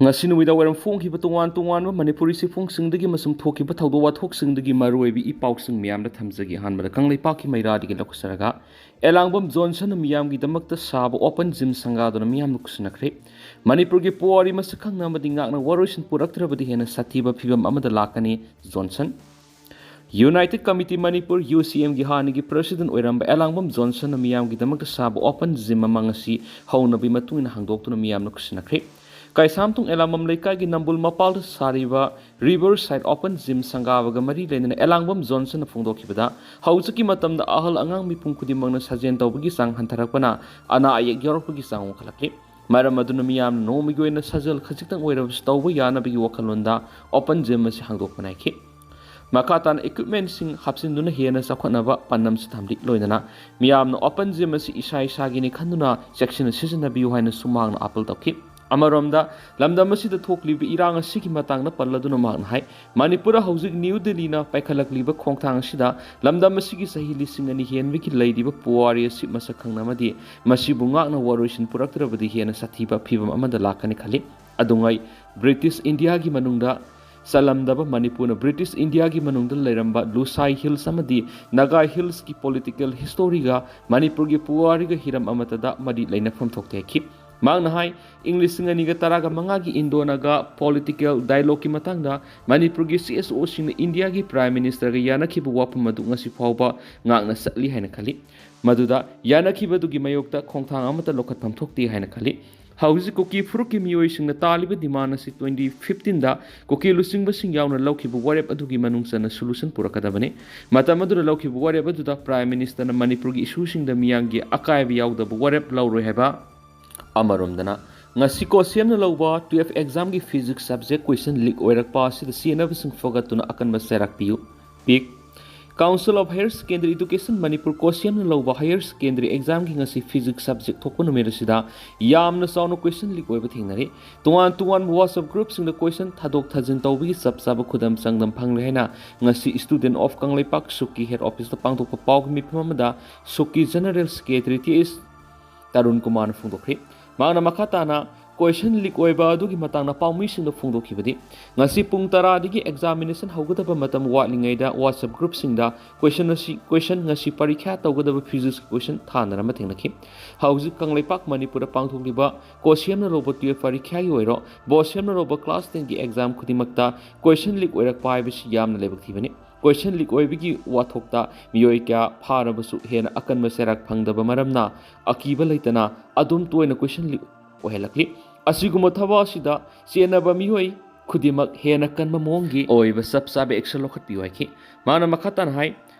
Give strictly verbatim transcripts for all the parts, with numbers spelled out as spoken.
ꯉꯁꯤ ꯅꯨꯃꯤꯗꯥꯡ ꯋꯥꯏꯔꯝ ꯐꯣꯡꯈꯤꯕ ꯇꯣꯉꯥꯟ ꯇꯣꯉꯥꯟꯕ ꯃꯅꯤꯄꯨꯔꯤ ꯆꯦꯐꯣꯡꯁꯤꯡꯗꯒꯤ ꯑꯃꯁꯨꯡ ꯊꯣꯛꯈꯤꯕ ꯊꯧꯗꯣꯛ ꯋꯥꯊꯣꯛꯁꯤꯡꯗꯒꯤ ꯃꯔꯨꯑꯣꯏꯕ ꯏ ꯄꯥꯎꯁꯤꯡ ꯃꯌꯥꯝꯗ ꯊꯝꯖꯒꯦ꯫ ꯑꯍꯥꯟꯕꯗ ꯀꯪꯂꯩꯄꯥꯛꯀꯤ ꯃꯩꯔꯥꯗꯒꯤ ꯂꯧꯈꯠꯆꯔꯒ, ꯑꯦꯂꯥꯡꯕꯝ ꯖꯣꯟꯁꯟꯅ ꯃꯤꯌꯥꯝꯒꯤꯗꯃꯛꯇ ꯁꯥꯕ open gym ꯁꯪꯒꯥꯗꯨꯅ ꯃꯤꯌꯥꯝꯅ ꯀꯨꯁꯤꯟꯅꯈ꯭ꯔꯦ꯫ ꯃꯅꯤꯄꯨꯔꯒꯤ ꯄꯨꯋꯥꯔꯤ ꯃꯁꯛ ꯈꯪꯅ ꯑꯃꯗꯤ ꯉꯥꯛꯅ ꯋꯥꯔꯣꯏꯁꯤꯟ ꯄꯨꯔꯛꯇ꯭ꯔꯕꯗꯤ ꯍꯦꯟꯅ ꯁꯥꯊꯤꯕ ꯐꯤꯕꯝ ꯑꯃꯗ ꯂꯥꯛꯀꯅꯤ꯫ Johnson. United Committee Manipur, UCM ꯒꯤ ꯍꯥꯟꯅꯒꯤ president ꯑꯣꯏꯔꯝꯕ ꯑꯦꯂꯥꯡꯕꯝ ꯖꯣꯟꯁꯟꯅ ꯃꯤꯌꯥꯝꯒꯤꯗꯃꯛꯇ ꯁꯥꯕ open gym ꯑꯃ ꯉꯁꯤ ꯍꯧꯅꯕꯤ ꯃꯇꯨꯡ ꯏꯟꯅ ꯍꯥꯡꯗꯣꯛꯇꯨꯅ ꯃꯤꯌꯥꯝꯅ ꯀꯨꯁꯤꯟꯅꯈ꯭ꯔꯦ꯫ ꯀꯩꯁꯥꯝꯊꯣꯡ ꯑꯦꯂꯥꯡꯕꯝ ꯂꯩꯀꯥꯏꯒꯤ ꯅꯝꯕꯨꯜ ꯃꯄꯥꯜꯗ ꯁꯥꯔꯤꯕ Riverside open gym ꯁꯪꯒꯥꯕꯒ ꯃꯔꯤ ꯂꯩꯅꯅ ꯑꯦꯂꯥꯡꯕꯝ ꯖꯣꯟꯁꯟꯅ ꯐꯣꯡꯗꯣꯛꯈꯤꯕꯗ, ꯍꯧꯖꯤꯛꯀꯤ ꯃꯇꯝꯗ ꯑꯍꯜ ꯑꯉꯥꯡ ꯃꯤꯄꯨꯝ ꯈꯨꯗꯤꯡꯃꯛꯅ ꯁꯥꯖꯦꯜ ꯇꯧꯕꯒꯤ ꯆꯥꯡ ꯍꯟꯊꯔꯛꯄꯅ ꯑꯅꯥ ꯑꯌꯦꯛ ꯌꯥꯎꯔꯛꯄꯒꯤ ꯆꯥꯡ ꯋꯥꯡꯈꯠꯂꯛꯂꯤ꯫ ꯃꯔꯝ ꯑꯗꯨꯅ ꯃꯤꯌꯥꯝꯅ ꯅꯣꯡꯃꯒꯤ ꯑꯣꯏꯅ ꯁꯥꯖꯦꯜ ꯈꯖꯤꯛꯇꯪ ꯑꯣꯏꯔꯕꯁꯨ ꯇꯧꯕ ꯌꯥꯅꯕꯒꯤ ꯋꯥꯈꯜꯂꯣꯟꯗ open gym ꯑꯁꯤ ꯍꯥꯡꯗꯣꯛꯄ ꯅꯥꯏꯈꯤ꯫ ꯃꯈꯥ ꯇꯥꯅ equipmentꯁꯤꯡ ꯍꯥꯞꯆꯤꯟꯗꯨꯅ ꯍꯦꯟꯅ ꯆꯥꯎꯈꯠꯅꯕ ꯄꯥꯟꯗꯝꯁꯨ ꯊꯝꯂꯤ꯫ ꯂꯣꯏꯅꯅ ꯃꯤꯌꯥꯝꯅ open gym ꯑꯁꯤ ꯏꯁꯥ ꯏꯁꯥꯒꯤꯅꯤ ꯈꯟꯗꯨꯅ ꯆꯦꯛꯁꯤꯟꯅ ꯁꯤꯖꯤꯟꯅꯕꯤꯌꯨ ꯍꯥꯏꯅꯁꯨ ꯃꯍꯥꯛꯅ ꯑꯥꯄꯤꯜ ꯇꯧꯈꯤ꯫ ꯑꯃꯔꯣꯝꯗ, ꯂꯝꯗꯝ ꯑꯁꯤꯗ ꯊꯣꯛꯂꯤꯕ ꯏꯔꯥꯡ ꯑꯁꯤꯒꯤ ꯃꯇꯥꯡꯗ ꯄꯜꯂꯗꯨꯅ ꯃꯍꯥꯛꯅ ꯍꯥꯏ, ꯃꯅꯤꯄꯨꯔꯗ ꯍꯧꯖꯤꯛ ꯅ꯭ꯌꯨ ꯗꯤꯜꯂꯤꯅ ꯄꯥꯏꯈꯠꯂꯛꯂꯤꯕ ꯈꯣꯡꯊꯥꯡ ꯑꯁꯤꯗ ꯂꯝꯗꯝ ꯑꯁꯤꯒꯤ ꯆꯍꯤ ꯂꯤꯁꯤꯡ ꯑꯅꯤ ꯍꯦꯟꯕꯒꯤ ꯂꯩꯔꯤꯕ ꯄꯨꯋꯥꯔꯤ ꯑꯁꯤ ꯃꯁꯛ ꯈꯪꯅ ꯑꯃꯗꯤ ꯃꯁꯤꯕꯨ ꯉꯥꯛꯅ ꯋꯥꯔꯣꯏꯁꯤꯟ ꯄꯨꯔꯛꯇ꯭ꯔꯕꯗꯤ ꯍꯦꯟꯅ ꯁꯥꯊꯤꯕ ꯐꯤꯕꯝ ꯑꯃꯗ ꯂꯥꯛꯀꯅꯤ ꯈꯜꯂꯤ꯫ ꯑꯗꯨꯉꯩ ꯕ꯭ꯔꯤꯇꯤꯁ ꯏꯟꯗꯤꯌꯥꯒꯤ ꯃꯅꯨꯡꯗ ꯆꯜꯂꯝꯗꯕ ꯃꯅꯤꯄꯨꯔꯅ ꯕ꯭ꯔꯤꯇꯤꯁ ꯏꯟꯗꯤꯌꯥꯒꯤ ꯃꯅꯨꯡꯗ ꯂꯩꯔꯝꯕ ꯂꯨꯁꯥꯏ ꯍꯤꯜꯁ ꯑꯃꯗꯤ ꯅꯒꯥꯏ ꯍꯤꯜꯁꯀꯤ political historyꯒ ꯃꯅꯤꯄꯨꯔꯒꯤ ꯄꯨꯋꯥꯔꯤꯒ ꯍꯤꯔꯝ ꯑꯃꯠꯇꯗ ꯃꯔꯤ ꯂꯩꯅꯐꯝ ꯊꯣꯛꯇꯦ ꯍꯥꯏꯈꯤ꯫ ꯃꯍꯥꯛꯅ ꯍꯥꯏ, ꯏꯪ ꯂꯤꯁꯤꯡ ꯑꯅꯤꯒ ꯇꯔꯥꯒ ꯃꯉꯥꯒꯤ ꯏꯟꯗꯣ ꯅꯒꯥ political dialogueꯀꯤ ꯃꯇꯥꯡꯗ ꯃꯅꯤꯄꯨꯔꯒꯤ CSOꯁꯤꯡꯅ ꯏꯟꯗꯤꯌꯥꯒꯤ Prime Ministerꯒ ꯌꯥꯅꯈꯤꯕ ꯋꯥꯐꯝ ꯑꯗꯨ ꯉꯁꯤ ꯐꯥꯎꯕ ꯉꯥꯛꯅ ꯆꯠꯂꯤ ꯍꯥꯏꯅ ꯈꯜꯂꯤ꯫ ꯃꯗꯨꯗ ꯌꯥꯅꯈꯤꯕꯗꯨꯒꯤ ꯃꯥꯌꯣꯛꯇ ꯈꯣꯡꯊꯥꯡ ꯑꯃꯠꯇ ꯂꯧꯈꯠꯐꯝ ꯊꯣꯛꯇꯦ ꯍꯥꯏꯅ ꯈꯜꯂꯤ꯫ ꯍꯧꯖꯤꯛ ꯀꯨꯀꯤ ꯐꯨꯔꯨꯞꯀꯤ ꯃꯤꯑꯣꯏꯁꯤꯡꯅ ꯇꯥꯜꯂꯤꯕ demand ꯑꯁꯤ twenty fifteenꯗ ꯀꯨꯀꯤ ꯂꯨꯆꯤꯡꯕꯁꯤꯡ ꯌꯥꯎꯅ ꯂꯧꯈꯤꯕ ꯋꯥꯔꯦꯞ ꯑꯗꯨꯒꯤ ꯃꯅꯨꯡ ꯆꯟꯅ solution ꯄꯨꯔꯛꯀꯗꯕꯅꯤ꯫ ꯃꯇꯝ ꯑꯗꯨꯗ ꯂꯧꯈꯤꯕ ꯋꯥꯔꯦꯞ ꯑꯗꯨꯗ Prime Ministerꯅ ꯃꯅꯤꯄꯨꯔꯒꯤ issueꯁꯤꯡꯗ ꯃꯤꯌꯥꯝꯒꯤ ꯑꯀꯥꯏꯕ ꯌꯥꯎꯗꯕ ꯋꯥꯔꯦꯞ ꯂꯧꯔꯣꯏ ꯍꯥꯏꯕ꯫ ꯑꯃꯔꯣꯝꯗꯅ, ꯉꯁꯤ ꯀꯣꯁꯦꯝꯅ ꯂꯧꯕ twelve examꯒꯤ physics subject question leak ꯑꯣꯏꯔꯛꯄ ꯑꯁꯤꯗ ꯆꯦꯟꯅꯕꯁꯤꯡ ꯐꯒꯠꯇꯨꯅ ꯑꯀꯟꯕ ꯆꯩꯔꯥꯛ ꯄꯤꯌꯨ꯫ ꯄꯤꯛ꯫ Council of Higher Secondary Education Manipur ꯀꯣꯁꯦꯝꯅ ꯂꯧꯕ higher secondary examꯒꯤ ꯉꯁꯤ physics subject ꯊꯣꯛꯄ ꯅꯨꯃꯤꯠ ꯑꯁꯤꯗ ꯌꯥꯝꯅ ꯆꯥꯎꯅ question leak ꯑꯣꯏꯕ ꯊꯦꯡꯅꯔꯤ꯫ ꯇꯣꯉꯥꯟ ꯇꯣꯉꯥꯟꯕ WhatsApp groupꯁꯤꯡꯗ question ꯊꯥꯗꯣꯛ ꯊꯥꯖꯤꯟ ꯇꯧꯕꯒꯤ ꯆꯞ ꯆꯥꯕ ꯈꯨꯗꯝ ꯆꯥꯡꯗꯝ ꯐꯪꯂꯦ ꯍꯥꯏꯅ ꯉꯁꯤ Student of ꯀꯪꯂꯩꯄꯥꯛ, ꯁꯨꯛꯀꯤ head officeꯇ ꯄꯥꯡꯊꯣꯛꯄ ꯄꯥꯎꯒꯤ ꯃꯤꯐꯝ ꯑꯃꯗ ꯁꯨꯛꯀꯤ General Secretary ꯇꯤ ꯑꯦꯁ ꯇꯔꯨꯟ ꯀꯨꯃꯥꯔꯅ ꯐꯣꯡꯗꯣꯛꯈ꯭ꯔꯦ꯫ ꯃꯍꯥꯛꯅ ꯃꯈꯥ ꯇꯥꯅ ꯀꯣꯏꯁꯟ ꯂꯤꯛ ꯑꯣꯏꯕ ꯑꯗꯨꯒꯤ ꯃꯇꯥꯡꯗ ꯄꯥꯎꯃꯤꯁꯤꯡꯗ ꯐꯣꯡꯗꯣꯛꯈꯤꯕꯗꯤ, ꯉꯁꯤ ꯄꯨꯡ ꯇꯔꯥꯗꯒꯤ ꯑꯦꯛꯖꯥꯃꯤꯅꯦꯁꯟ ꯍꯧꯒꯗꯕ ꯃꯇꯝ ꯋꯥꯠꯂꯤꯉꯩꯗ WhatsApp ꯒ꯭ꯔꯨꯞꯁꯤꯡꯗ ꯀꯣꯏꯁꯟ ꯑꯁꯤ, ꯀꯣꯏꯁꯟ ꯉꯁꯤ ꯄꯔꯤꯈ꯭ꯌꯥ ꯇꯧꯒꯗꯕ ꯐꯤꯖꯤꯛꯁꯀꯤ ꯀꯣꯏꯁꯟ ꯊꯥꯅꯔꯝꯕ ꯊꯦꯡꯅꯈꯤ꯫ ꯍꯧꯖꯤꯛ ꯀꯪꯂꯩꯄꯥꯛ ꯃꯅꯤꯄꯨꯔꯗ ꯄꯥꯡꯊꯣꯛꯂꯤꯕ ꯀꯣ ꯁꯦꯝꯅꯔꯧꯕ ꯇꯨꯌꯦꯜꯐ ꯄꯔꯤꯈ꯭ꯌꯥꯒꯤ ꯑꯣꯏꯔꯣ, ꯕꯣ ꯁꯦꯝꯅꯔꯧꯕ ꯀ꯭ꯂꯥꯁ ꯇꯦꯟꯒꯤ ꯑꯦꯛꯖꯥꯝ ꯈꯨꯗꯤꯡꯃꯛꯇ ꯀꯣꯏꯁꯟ ꯂꯤꯛ ꯑꯣꯏꯔꯛꯄ ꯍꯥꯏꯕꯁꯤ ꯌꯥꯝꯅ ꯂꯥꯏꯕꯛ ꯊꯤꯕꯅꯤ꯫ ꯀꯣꯏꯁꯟ ꯂꯤꯛ ꯑꯣꯏꯕꯒꯤ ꯋꯥꯊꯣꯛꯇ ꯃꯤꯑꯣꯏ ꯀꯌꯥ ꯐꯥꯔꯕꯁꯨ ꯍꯦꯟꯅ ꯑꯀꯟꯕ ꯆꯩꯔꯥꯛ ꯐꯪꯗꯕ ꯃꯔꯝꯅ ꯑꯀꯤꯕ ꯂꯩꯇꯅ ꯑꯗꯨꯝ ꯇꯣꯏꯅ ꯀꯣꯏꯁꯟ ꯂꯤꯛ ꯑꯣꯏꯍꯜꯂꯛꯂꯤ꯫ ꯑꯁꯤꯒꯨꯝꯕ ꯊꯕꯛ ꯑꯁꯤꯗ ꯆꯦꯟꯅꯕ ꯃꯤꯑꯣꯏ ꯈꯨꯗꯤꯡꯃꯛ ꯍꯦꯟꯅ ꯀꯟꯕ ꯃꯑꯣꯡꯒꯤ ꯑꯣꯏꯕ ꯆꯞ ꯆꯥꯕ ꯑꯦꯛꯁꯟ ꯂꯧꯈꯠꯄꯤꯌꯨ ꯍꯥꯏꯈꯤ꯫ ꯃꯥꯅ ꯃꯈꯥ ꯇꯥꯅ ꯍꯥꯏ,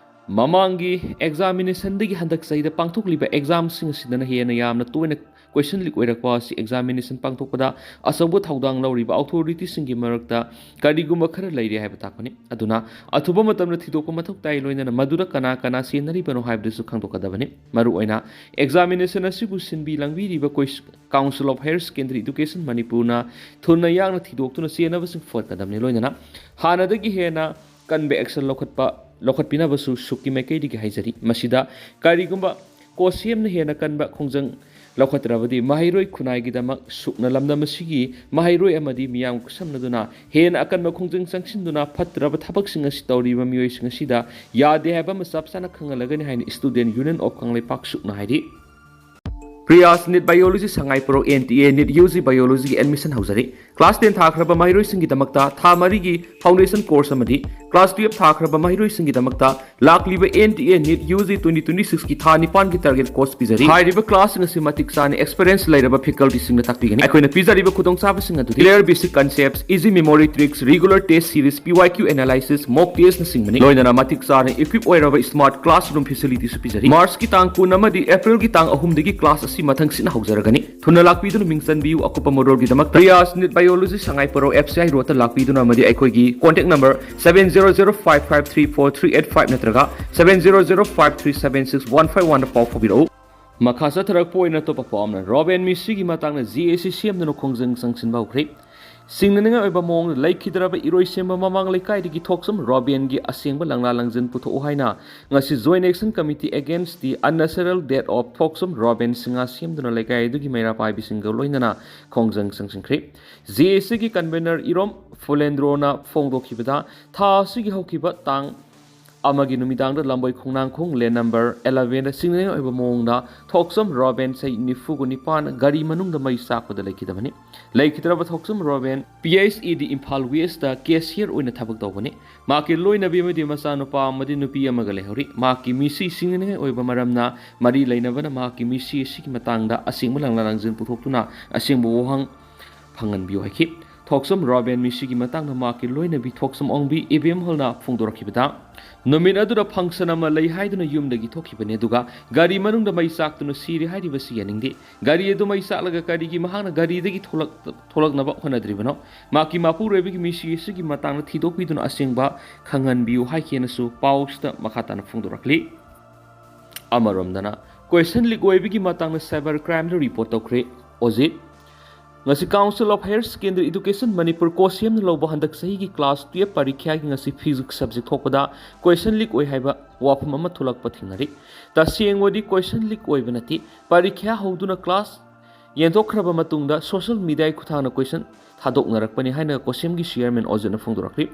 ꯃꯃꯥꯡꯒꯤ ꯑꯦꯛꯖꯥꯃꯤꯅꯦꯁꯟꯗꯒꯤ ꯍꯟꯗꯛ ꯆꯍꯤꯗ ꯄꯥꯡꯊꯣꯛꯂꯤꯕ ꯑꯦꯛꯖꯥꯝꯁꯤꯡ ꯑꯁꯤꯗꯅ ꯍꯦꯟꯅ ꯌꯥꯝꯅ ꯇꯣꯏꯅ ꯀꯣꯏꯁꯟ ꯂꯤꯛ ꯑꯣꯏꯔꯛꯄ ꯑꯁꯤ ꯑꯦꯛꯖꯥꯃꯤꯅꯦꯁꯟ ꯄꯥꯡꯊꯣꯛꯄꯗ ꯑꯆꯧꯕ ꯊꯧꯗꯥꯡ ꯂꯧꯔꯤꯕ ꯑꯣꯊꯣꯔꯤꯇꯤꯁꯤꯡꯒꯤ ꯃꯔꯛꯇ ꯀꯔꯤꯒꯨꯝꯕ ꯈꯔ ꯂꯩꯔꯤ ꯍꯥꯏꯕ ꯇꯥꯛꯄꯅꯤ꯫ ꯑꯗꯨꯅ ꯑꯊꯨꯕ ꯃꯇꯝꯗ ꯊꯤꯗꯣꯛꯄ ꯃꯊꯧ ꯇꯥꯏ, ꯂꯣꯏꯅꯅ ꯃꯗꯨꯗ ꯀꯅꯥ ꯀꯅꯥ ꯆꯦꯟꯅꯔꯤꯕꯅꯣ ꯍꯥꯏꯕꯗꯨꯁꯨ ꯈꯪꯗꯣꯛꯀꯗꯕꯅꯤ꯫ ꯃꯔꯨꯑꯣꯏꯅ ꯑꯦꯛꯖꯥꯃꯤꯅꯦꯁꯟ ꯑꯁꯤꯕꯨ ꯁꯤꯟꯕꯤ ꯂꯥꯡꯕꯤꯔꯤꯕ ꯀꯣꯏꯁ-, Council of Higher Secondary Education ꯃꯅꯤꯄꯨꯔꯅ ꯊꯨꯅ ꯌꯥꯡꯅ ꯊꯤꯗꯣꯛꯇꯨꯅ ꯆꯦꯟꯅꯕꯁꯤꯡ ꯐꯒꯠꯀꯗꯕꯅꯤ꯫ ꯂꯣꯏꯅꯅ ꯍꯥꯟꯅꯗꯒꯤ ꯍꯦꯟꯅ ꯀꯟꯕ ꯑꯦꯛꯁꯟ ꯂꯧꯈꯠꯄ, ꯂꯧꯈꯠꯄꯤꯅꯕꯁꯨ ꯁꯨꯛꯀꯤ ꯃꯥꯏꯀꯩꯗꯒꯤ ꯍꯥꯏꯖꯔꯤ꯫ ꯃꯁꯤꯗ ꯀꯔꯤꯒꯨꯝꯕ ꯀꯣ ꯁꯦꯝꯅ ꯍꯦꯟꯅ ꯀꯟꯕ ꯈꯣꯡꯖꯪ ꯂꯧꯈꯠꯇ꯭ꯔꯕꯗꯤ ꯃꯍꯩꯔꯣꯏ ꯈꯨꯟꯅꯥꯏꯒꯤꯗꯃꯛ ꯁꯨꯛꯅ ꯂꯝꯗꯝ ꯑꯁꯤꯒꯤ ꯃꯍꯩꯔꯣꯏ ꯑꯃꯗꯤ ꯃꯤꯌꯥꯝ ꯈꯨꯠꯁꯝꯅꯗꯨꯅ ꯍꯦꯟꯅ ꯑꯀꯟꯕ ꯈꯣꯡꯖꯪ ꯆꯪꯁꯤꯟꯗꯨꯅ ꯐꯠꯇ꯭ꯔꯕ ꯊꯕꯛꯁꯤꯡ ꯑꯁꯤ ꯇꯧꯔꯤꯕ ꯃꯤꯑꯣꯏꯁꯤꯡ ꯑꯁꯤꯗ ꯌꯥꯗꯦ ꯍꯥꯏꯕ ꯑꯃ ꯆꯞ ꯆꯥꯅ ꯈꯪꯍꯜꯂꯒꯅꯤ ꯍꯥꯏꯅ Student Union of ꯀꯪꯂꯩꯄꯥꯛ ꯁꯨꯛꯅ ꯍꯥꯏꯔꯤ꯫ Priyas NEET Biology ꯁꯉꯥꯏ pro, NTA NEET UG Biology ꯒꯤ admission ꯍꯧꯖꯔꯤ꯫ Class ten ꯊꯥꯈ꯭ꯔꯕ ꯃꯍꯩꯔꯣꯏꯁꯤꯡꯒꯤꯗꯃꯛꯇ ꯊꯥ ꯃꯔꯤꯒꯤ foundation course ꯑꯃꯗꯤ class twelve ꯊꯥꯈ꯭ꯔꯕ ꯃꯍꯩꯔꯣꯏꯁꯤꯡꯒꯤꯗꯃꯛꯇ ꯂꯥꯛꯂꯤꯕ NTA NEET UG twenty twenty six ꯀꯤ ꯊꯥ ꯅꯤꯄꯥꯟꯒꯤ target course ꯄꯤꯖꯔꯤ꯫ ꯍꯥꯏꯔꯤꯕ class ꯁꯤꯡ ꯑꯁꯤ ꯃꯇꯤꯛ ꯆꯥꯅ experienced ꯂꯩꯔꯕ faculty ꯁꯤꯡꯅ ꯇꯥꯛꯄꯤꯒꯅꯤ꯫ ꯑꯩꯈꯣꯏꯅ ꯄꯤꯖꯔꯤꯕ ꯈꯨꯗꯣꯡꯆꯥꯕꯁꯤꯡ ꯑꯗꯨꯗꯤ clear basic concepts, easy memory tricks, regular test series, PYQ analysis, mock test ꯅꯆꯤꯡꯕꯅꯤ꯫ ꯂꯣꯏꯅꯅ ꯃꯇꯤꯛ ꯆꯥꯅ equip ꯑꯣꯏꯔꯕ smart classroom facility ꯁꯨ ꯄꯤꯖꯔꯤ꯫ March ꯀꯤ ꯇꯥꯡ ꯀꯨꯟ ꯑꯃꯗꯤ April ꯒꯤ ꯇꯥꯡ ꯑꯍꯨꯝꯗꯒꯤ class ꯑꯁꯤ ꯃꯊꯪ ꯁꯤꯠꯅ ꯍꯧꯖꯔꯒꯅꯤ꯫ ꯊꯨꯅ ꯂꯥꯛꯄꯤꯗꯨꯅ ꯃꯤꯡ ꯆꯟꯕꯤꯌꯨ꯫ ꯑꯀꯨꯞꯄ ꯃꯔꯣꯜꯒꯤꯗꯃꯛ Priyas NEET Biology ꯁꯉꯥꯏ pro, F C I road ꯇ ꯂꯥꯛꯄꯤꯗꯨꯅ ꯑꯃꯗꯤ ꯑꯩꯈꯣꯏꯒꯤ contact number seven zero zero five five three four three eight five ꯅꯠꯇ꯭ꯔꯒ seven zero zero five three seven six one five one ꯗ ꯄꯥꯎ ꯐꯥꯎꯕꯤꯔꯛꯎ꯫ ꯃꯈꯥ ꯆꯠꯊꯔꯛꯄ ꯑꯣꯏꯅ ꯑꯇꯣꯞꯄ ꯄꯥꯎ ꯑꯃꯅ, ꯔꯣꯕꯦꯟ ꯃꯤꯁꯤꯒꯤ ꯃꯇꯥꯡꯗ GAC ꯁꯦꯝꯗꯨꯅ ꯈꯣꯡꯖꯪ ꯆꯪꯁꯤꯟꯕ ꯍꯧꯈ꯭ꯔꯦ꯫ ꯁꯤꯡꯅꯅꯤꯡꯉꯥꯏ ꯑꯣꯏꯕ ꯃꯑꯣꯡꯗ ꯂꯩꯈꯤꯗ꯭ꯔꯕ ꯏꯔꯣꯏꯁꯦꯝꯕ ꯃꯃꯥꯡ ꯂꯩꯀꯥꯏꯗꯒꯤ ꯊꯣꯛꯆꯝ ꯔꯣꯕꯦꯟꯒꯤ ꯑꯁꯦꯡꯕ ꯂꯪꯂꯥ ꯂꯪꯖꯤꯟ ꯄꯨꯊꯣꯛꯎ ꯍꯥꯏꯅ ꯉꯁꯤ Joint Action Committee Against the Unnatural Death of ꯊꯣꯛꯆꯝ ꯔꯣꯕꯦꯟ ꯁꯤꯡꯉꯥ ꯁꯦꯝꯗꯨꯅ ꯂꯩꯀꯥꯏ ꯑꯗꯨꯒꯤ ꯃꯩꯔꯥ ꯄꯥꯏꯕꯤꯁꯤꯡꯒ ꯂꯣꯏꯅꯅ ꯈꯣꯡꯖꯪ ꯆꯪꯁꯤꯟꯈ꯭ꯔꯤ꯫ ꯖꯦ ꯑꯦ ꯁꯤꯒꯤ convener ꯏꯔꯣꯝ ꯐꯨꯂꯦꯟꯗ꯭ꯔꯣꯅ ꯐꯣꯡꯗꯣꯛꯈꯤꯕꯗ, ꯊꯥ ꯑꯁꯤꯒꯤ ꯍꯧꯈꯤꯕ ꯇꯥꯡ ꯑꯃꯒꯤ ꯅꯨꯃꯤꯗꯥꯡꯗ ꯂꯝꯕꯣꯏ ꯈꯣꯡꯅꯥꯡꯈꯣꯡ lane number elevenꯗ ꯁꯤꯡꯅꯅꯤꯡꯉꯥꯏ ꯑꯣꯏꯕ ꯃꯑꯣꯡꯗ ꯊꯣꯛꯆꯝ ꯔꯣꯕꯦꯟ ꯆꯍꯤ ꯅꯤꯐꯨꯒ ꯅꯤꯄꯥꯟ ꯒꯥꯔꯤ ꯃꯅꯨꯡꯗ ꯃꯩ ꯆꯥꯛꯄꯗ ꯂꯩꯈꯤꯗꯕꯅꯤ꯫ ꯂꯩꯈꯤꯗ꯭ꯔꯕ ꯊꯣꯛꯆꯝ ꯔꯣꯕꯦꯟ ꯄꯤ ꯑꯩꯆ ꯏ ꯗꯤ ꯏꯝꯐꯥꯜ ꯋꯦꯁꯇ cashier ꯑꯣꯏꯅ ꯊꯕꯛ ꯇꯧꯕꯅꯤ꯫ ꯃꯍꯥꯛꯀꯤ ꯂꯣꯏꯅꯕꯤ ꯑꯃꯗꯤ ꯃꯆꯥꯅꯨꯄꯥ ꯑꯃꯗꯤ ꯅꯨꯄꯤ ꯑꯃꯒ ꯂꯩꯍꯧꯔꯤ꯫ ꯃꯍꯥꯛꯀꯤ ꯃꯤꯁꯤ ꯁꯤꯡꯅꯅꯤꯡꯉꯥꯏ ꯑꯣꯏꯕ ꯃꯔꯝꯅ ꯃꯔꯤ ꯂꯩꯅꯕꯅ ꯃꯍꯥꯛꯀꯤ ꯃꯤꯁꯤ ꯑꯁꯤꯒꯤ ꯃꯇꯥꯡꯗ ꯑꯁꯦꯡꯕ ꯂꯪꯂꯥ ꯂꯪꯖꯤꯟ ꯄꯨꯊꯣꯛꯇꯨꯅ ꯑꯁꯦꯡꯕ ꯋꯥꯍꯪ ꯐꯪꯍꯟꯕꯤꯌꯨ ꯍꯥꯏꯈꯤ꯫ ꯊꯣꯛꯆꯝ ꯔꯣꯕꯦꯟ ꯃꯤꯁꯤꯒꯤ ꯃꯇꯥꯡꯗ ꯃꯍꯥꯛꯀꯤ ꯂꯣꯏꯅꯕꯤ ꯊꯣꯛꯆꯝ ꯑꯣꯡꯕꯤ ꯏꯕꯦꯝꯍꯜꯅ ꯐꯣꯡꯗꯣꯔꯛꯈꯤꯕꯗ, ꯅꯨꯃꯤꯠ ꯑꯗꯨꯗ function ꯑꯃ ꯂꯩ ꯍꯥꯏꯗꯨꯅ ꯌꯨꯝꯗꯒꯤ ꯊꯣꯛꯈꯤꯕꯅꯤ, ꯑꯗꯨꯒ ꯒꯥꯔꯤ ꯃꯅꯨꯡꯗ ꯃꯩ ꯆꯥꯛꯇꯨꯅ ꯁꯤꯔꯦ ꯍꯥꯏꯔꯤꯕꯁꯤ ꯌꯥꯅꯤꯡꯗꯦ꯫ ꯒꯥꯔꯤ ꯑꯗꯨ ꯃꯩ ꯆꯥꯛꯂꯒ ꯀꯔꯤꯒꯤ ꯃꯍꯥꯛꯅ ꯒꯥꯔꯤꯗꯒꯤ ꯊꯣꯛꯂꯛ-, ꯊꯣꯛꯂꯛꯅꯕ ꯍꯣꯠꯅꯗ꯭ꯔꯤꯕꯅꯣ? ꯃꯍꯥꯛꯀꯤ ꯃꯄꯨꯔꯣꯏꯕꯒꯤ ꯃꯤꯁꯤ ꯑꯁꯤꯒꯤ ꯃꯇꯥꯡꯗ ꯊꯤꯗꯣꯛꯄꯤꯗꯨꯅ ꯑꯁꯦꯡꯕ ꯈꯪꯍꯟꯕꯤꯌꯨ ꯍꯥꯏꯈꯤꯅꯁꯨ ꯄꯥꯎꯁꯤꯗ ꯃꯈꯥ ꯇꯥꯅ ꯐꯣꯡꯗꯣꯔꯛꯂꯤ꯫ ꯑꯃꯔꯣꯝꯗꯅ, question leak ꯑꯣꯏꯕꯒꯤ ꯃꯇꯥꯡꯗ cyber crimeꯗ report ꯇꯧꯈ꯭ꯔꯦ ꯑꯣꯖꯤꯠ꯫ ꯉꯁꯤ Council of Higher Secondary Education Manipur ꯀꯣꯁꯤꯌꯝꯅ ꯂꯧꯕ ꯍꯟꯗꯛ ꯆꯍꯤꯒꯤ class twelve ꯄꯔꯤꯈ꯭ꯌꯥꯒꯤ ꯉꯁꯤ physics subject ꯊꯣꯛꯄꯗ question leak ꯑꯣꯏ ꯍꯥꯏꯕ ꯋꯥꯐꯝ ꯑꯃ ꯊꯣꯛꯂꯛꯄ ꯊꯦꯡꯅꯔꯤ꯫ ꯇꯁꯦꯡꯕꯗꯤ question leak ꯑꯣꯏꯕ ꯅꯠꯇꯦ꯫ ꯄꯔꯤꯈ꯭ꯌꯥ ꯍꯧꯗꯨꯅ class ꯌꯦꯟꯊꯣꯛꯈ꯭ꯔꯕ ꯃꯇꯨꯡꯗ social mediaꯒꯤ ꯈꯨꯠꯊꯥꯡꯗ question ꯊꯥꯗꯣꯛꯅꯔꯛꯄꯅꯤ ꯍꯥꯏꯅ ꯀꯣꯁꯤꯌꯝꯒꯤ chairman ꯑꯣꯖꯤꯠꯅ ꯐꯣꯡꯗꯣꯔꯛꯂꯤ꯫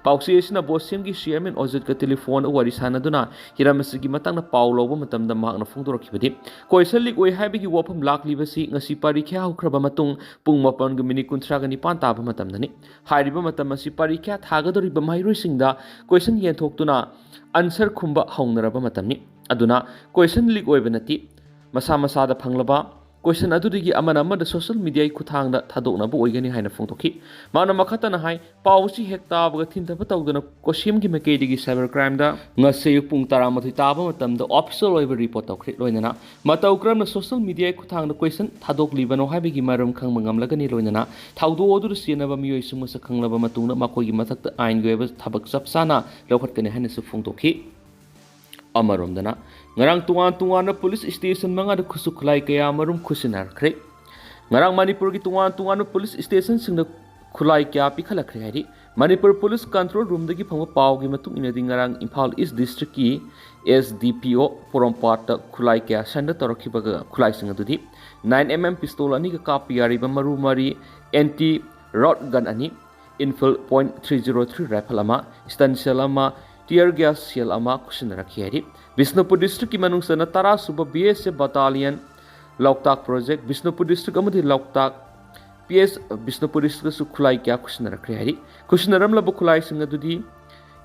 ꯄꯥꯎꯆꯦ ꯑꯁꯤꯅ ꯕꯣꯁꯤꯝꯒꯤ chairman ꯑꯣꯖꯤꯠꯀ telephone ꯋꯥꯔꯤ ꯁꯥꯟꯅꯗꯨꯅ ꯍꯤꯔꯝ ꯑꯁꯤꯒꯤ ꯃꯇꯥꯡꯗ ꯄꯥꯎ ꯂꯧꯕ ꯃꯇꯝꯗ ꯃꯍꯥꯛꯅ ꯐꯣꯡꯗꯣꯔꯛꯈꯤꯕꯗꯤ, question leak ꯑꯣꯏ ꯍꯥꯏꯕꯒꯤ ꯋꯥꯐꯝ ꯂꯥꯛꯂꯤꯕꯁꯤ ꯉꯁꯤ ꯄꯔꯤꯈ꯭ꯌꯥ ꯍꯧꯈ꯭ꯔꯕ ꯃꯇꯨꯡ ꯄꯨꯡ ꯃꯥꯄꯟꯒ minute ꯀꯨꯟꯊ꯭ꯔꯥꯒ ꯅꯤꯄꯥꯟ ꯇꯥꯕ ꯃꯇꯝꯗꯅꯤ꯫ ꯍꯥꯏꯔꯤꯕ ꯃꯇꯝ ꯑꯁꯤ ꯄꯔꯤꯈ꯭ꯌꯥ ꯊꯥꯒꯗꯧꯔꯤꯕ ꯃꯍꯩꯔꯣꯏꯁꯤꯡꯗ question ꯌꯦꯟꯊꯣꯛꯇꯨꯅ answer ꯈꯨꯝꯕ ꯍꯧꯅꯔꯕ ꯃꯇꯝꯅꯤ꯫ ꯑꯗꯨꯅ question leak ꯑꯣꯏꯕ ꯅꯠꯇꯦ꯫ ꯃꯁꯥ ꯃꯁꯥꯗ ꯐꯪꯂꯕ question ꯑꯗꯨꯗꯒꯤ ꯑꯃꯅ ꯑꯃꯗ social mediaꯒꯤ ꯈꯨꯠꯊꯥꯡꯗ ꯊꯥꯗꯣꯛꯅꯕ ꯑꯣꯏꯒꯅꯤ ꯍꯥꯏꯅ ꯐꯣꯡꯗꯣꯛꯈꯤ꯫ ꯃꯥꯅ ꯃꯈꯥ ꯇꯥꯅ ꯍꯥꯏ, ꯄꯥꯎ ꯑꯁꯤ ꯍꯦꯛ ꯇꯥꯕꯒ ꯊꯤꯟꯊꯕ ꯇꯧꯗꯅ ꯀꯣꯁꯤꯌꯝꯒꯤ ꯃꯥꯏꯀꯩꯗꯒꯤ cyber crimeꯗ ꯉꯁꯤ ꯑꯌꯨꯛ ꯄꯨꯡ ꯇꯔꯥꯃꯥꯊꯣꯏ ꯇꯥꯕ ꯃꯇꯝꯗ official ꯑꯣꯏꯕ report ꯇꯧꯈ꯭ꯔꯦ꯫ ꯂꯣꯏꯅꯅ ꯃꯇꯧ ꯀꯔꯝꯅ social mediaꯒꯤ ꯈꯨꯠꯊꯥꯡꯗ question ꯊꯥꯗꯣꯛꯂꯤꯕꯅꯣ ꯍꯥꯏꯕꯒꯤ ꯃꯔꯝ ꯈꯪꯕ ꯉꯝꯂꯒꯅꯤ꯫ ꯂꯣꯏꯅꯅ ꯊꯧꯗꯣꯛ ꯑꯗꯨꯗ ꯆꯦꯟꯅꯕ ꯃꯤꯑꯣꯏꯁꯤꯡ ꯃꯁꯛ ꯈꯪꯂꯕ ꯃꯇꯨꯡꯗ ꯃꯈꯣꯏꯒꯤ ꯃꯊꯛꯇ ꯑꯥꯏꯟꯒꯤ ꯑꯣꯏꯕ ꯊꯕꯛ ꯆꯞ ꯆꯥꯅ ꯂꯧꯈꯠꯀꯅꯤ ꯍꯥꯏꯅꯁꯨ ꯐꯣꯡꯗꯣꯛꯈꯤ꯫ ꯑꯃꯔꯣꯝꯗꯅ, ꯉꯔꯥꯡ ꯇꯣꯉꯥꯟ ꯇꯣꯉꯥꯟꯕ police station ꯃꯉꯥꯗ ꯈꯨꯠꯁꯨ ꯈꯨꯠꯂꯥꯏ ꯀꯌꯥ ꯃꯔꯨꯝ ꯈꯨꯠꯁꯤꯟꯅꯔꯛꯈ꯭ꯔꯦ꯫ ꯉꯔꯥꯡ ꯃꯅꯤꯄꯨꯔꯒꯤ ꯇꯣꯉꯥꯟ ꯇꯣꯉꯥꯟꯕ police stationꯁꯤꯡꯗ ꯈꯨꯠꯂꯥꯏ ꯀꯌꯥ ꯄꯤꯈꯠꯂꯛꯈ꯭ꯔꯦ ꯍꯥꯏꯔꯤ꯫ ꯃꯅꯤꯄꯨꯔ ꯄꯨꯂꯤꯁ ꯀꯟꯇ꯭ꯔꯣꯜ ꯔꯨꯝꯗꯒꯤ ꯐꯪꯕ ꯄꯥꯎꯒꯤ ꯃꯇꯨꯡ ꯏꯟꯅꯗꯤ, ꯉꯔꯥꯡ ꯏꯝꯐꯥꯜ ꯏꯁ ꯗꯤꯁꯇ꯭ꯔꯤꯛꯀꯤ ꯑꯦꯁ ꯗꯤ ꯄꯤ ꯑꯣ ꯄꯣꯔꯣꯝꯄꯥꯠꯇ ꯈꯨꯠꯂꯥꯏ ꯀꯌꯥ ꯁꯔꯦꯟꯗꯔ ꯇꯧꯔꯛꯈꯤꯕꯒ ꯈꯨꯠꯂꯥꯏꯁꯤꯡ ꯑꯗꯨꯗꯤ nine M M pistol ꯑꯅꯤꯒ ꯀꯥꯞꯄ ꯌꯥꯔꯤꯕ ꯃꯔꯨ ꯃꯔꯤ, anti rout gun ꯑꯅꯤ, Enfield point three zero three rifle ꯑꯃ, stun shell ꯑꯃ, tear gas shell ꯑꯃ ꯈꯨꯠꯁꯤꯟꯅꯔꯛꯈꯤ ꯍꯥꯏꯔꯤ꯫ ꯕꯤꯁꯅꯨꯄꯨꯔ ꯗꯤꯁꯇ꯭ꯔꯤꯛꯀꯤ ꯃꯅꯨꯡ ꯆꯟꯅ ꯇꯔꯥ ꯁꯨꯕ B S F battalion, ꯂꯣꯛꯇꯥꯛ project, ꯕꯤꯁꯅꯨꯄꯨꯔ ꯗꯤꯁꯇ꯭ꯔꯤꯛ ꯑꯃꯗꯤ ꯂꯣꯛꯇꯥꯛ P S ꯕꯤꯁꯅꯨꯄꯨꯔ ꯗꯤꯁꯇ꯭ꯔꯤꯛꯇꯁꯨ ꯈꯨꯠꯂꯥꯏ ꯀꯌꯥ ꯈꯨꯠꯁꯤꯟꯅꯔꯛꯈ꯭ꯔꯦ ꯍꯥꯏꯔꯤ꯫ ꯈꯨꯠꯁꯤꯟꯅꯔꯝꯂꯕ ꯈꯨꯠꯂꯥꯏꯁꯤꯡ ꯑꯗꯨꯗꯤ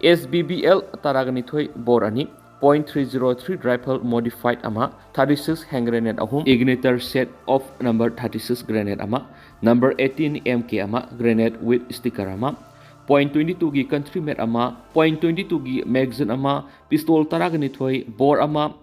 S B B L ꯇꯔꯥꯒ ꯅꯤꯊꯣꯏ bore ꯑꯅꯤ, point three zero three rifle modified ꯑꯃ, thirty six hand grenade ꯑꯍꯨꯝ, igniter set of number thirty six grenade ꯑꯃ, number eighteen M K ꯑꯃ, grenade with sticker ꯑꯃ, point twenty twoꯒꯤ country made ꯑꯃ, point twenty twoꯒꯤ magazine ꯑꯃ, pistol ꯇꯔꯥꯒ ꯅꯤꯊꯣꯏ, bore ꯑꯃ,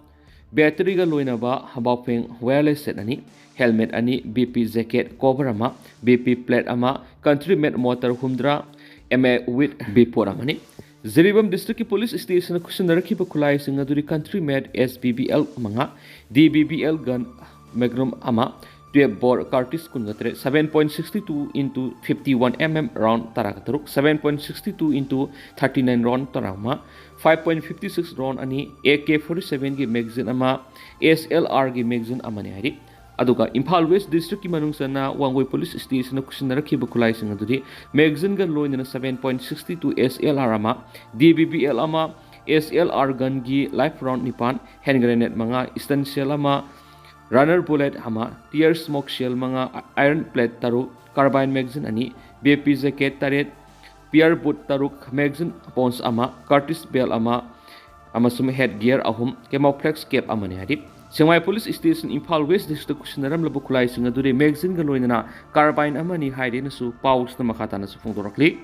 batteryꯒ ꯂꯣꯏꯅꯕ ꯍꯕꯥꯎꯐꯦꯡ wireless set ꯑꯅꯤ, helmet ꯑꯅꯤ, B P jacket cover ꯑꯃ, B P plate ꯑꯃ, country made mortar ꯍꯨꯝꯗ꯭ꯔꯥ, M A with B four ꯑꯃꯅꯤ꯫ ꯖꯤꯔꯤꯕꯥꯝ ꯗꯤꯁꯇ꯭ꯔꯤꯛꯀꯤ ꯄꯨꯂꯤꯁ ꯁ꯭ꯇꯦꯁꯟꯅ ꯈꯨꯠꯁꯤꯟꯅꯔꯛꯈꯤꯕ ꯈꯨꯠꯂꯥꯏꯁꯤꯡ ꯑꯗꯨꯗꯤ country made S B B L ꯃꯉꯥ, D B B L gun Magnum ꯑꯃ, twelve bore cartridge ꯀꯨꯟꯒ ꯇꯔꯦꯠ, seven point sixty two into fifty one M M round ꯇꯔꯥꯒ ꯇꯔꯨꯛ, seven point sixty two into thirty nine round ꯇꯔꯥꯃꯉꯥ, five point fifty six round ꯑꯅꯤ, A K forty sevenꯒꯤ magazine ꯑꯃ, S L Rꯒꯤ magazine ꯑꯃꯅꯤ ꯍꯥꯏꯔꯤ꯫ ꯑꯗꯨꯒ ꯏꯝꯐꯥꯜ ꯋꯦꯁ ꯗꯤꯁꯇ꯭ꯔꯤꯛꯀꯤ ꯃꯅꯨꯡ ꯆꯟꯅ ꯋꯥꯡꯒꯣꯏ ꯄꯨꯂꯤꯁ ꯁ꯭ꯇꯦꯁꯟꯅ ꯈꯨꯠꯁꯤꯟꯅꯔꯛꯈꯤꯕ ꯈꯨꯠꯂꯥꯏꯁꯤꯡ ꯑꯗꯨꯗꯤ magazineꯒ ꯂꯣꯏꯅꯅ seven point sixty two S L R ꯑꯃ, D B B L ꯑꯃ, S L R gunꯒꯤ live round ꯅꯤꯄꯥꯟ, hand grenade ꯃꯉꯥ, stun shell ꯑꯃ, runner bullet ꯑꯃ, tear smoke shell ꯃꯉꯥ, iron plate ꯇꯔꯨꯛ, carbine magazine ꯑꯅꯤ, B P jacket ꯇꯔꯦꯠ, pear boot ꯇꯔꯨꯛ, magazine pouch ꯑꯃ, cartridge belt ꯑꯃ, ꯑꯃꯁꯨꯡ head gear ꯑꯍꯨꯝ, camouflage cap ꯑꯃꯅꯤ ꯍꯥꯏꯔꯤ꯫ Sekmai police station Imphal west district ꯈꯨꯠꯁꯤꯟꯅꯔꯝꯂꯕ ꯈꯨꯠꯂꯥꯏꯁꯤꯡ ꯑꯗꯨꯗꯤ magazineꯒ ꯂꯣꯏꯅꯅ carbine ꯑꯃꯅꯤ ꯍꯥꯏꯔꯦꯅꯁꯨ ꯄꯥꯎꯁꯤꯅ ꯃꯈꯥ ꯇꯥꯅꯁꯨ ꯐꯣꯡꯗꯣꯔꯛꯂꯤ꯫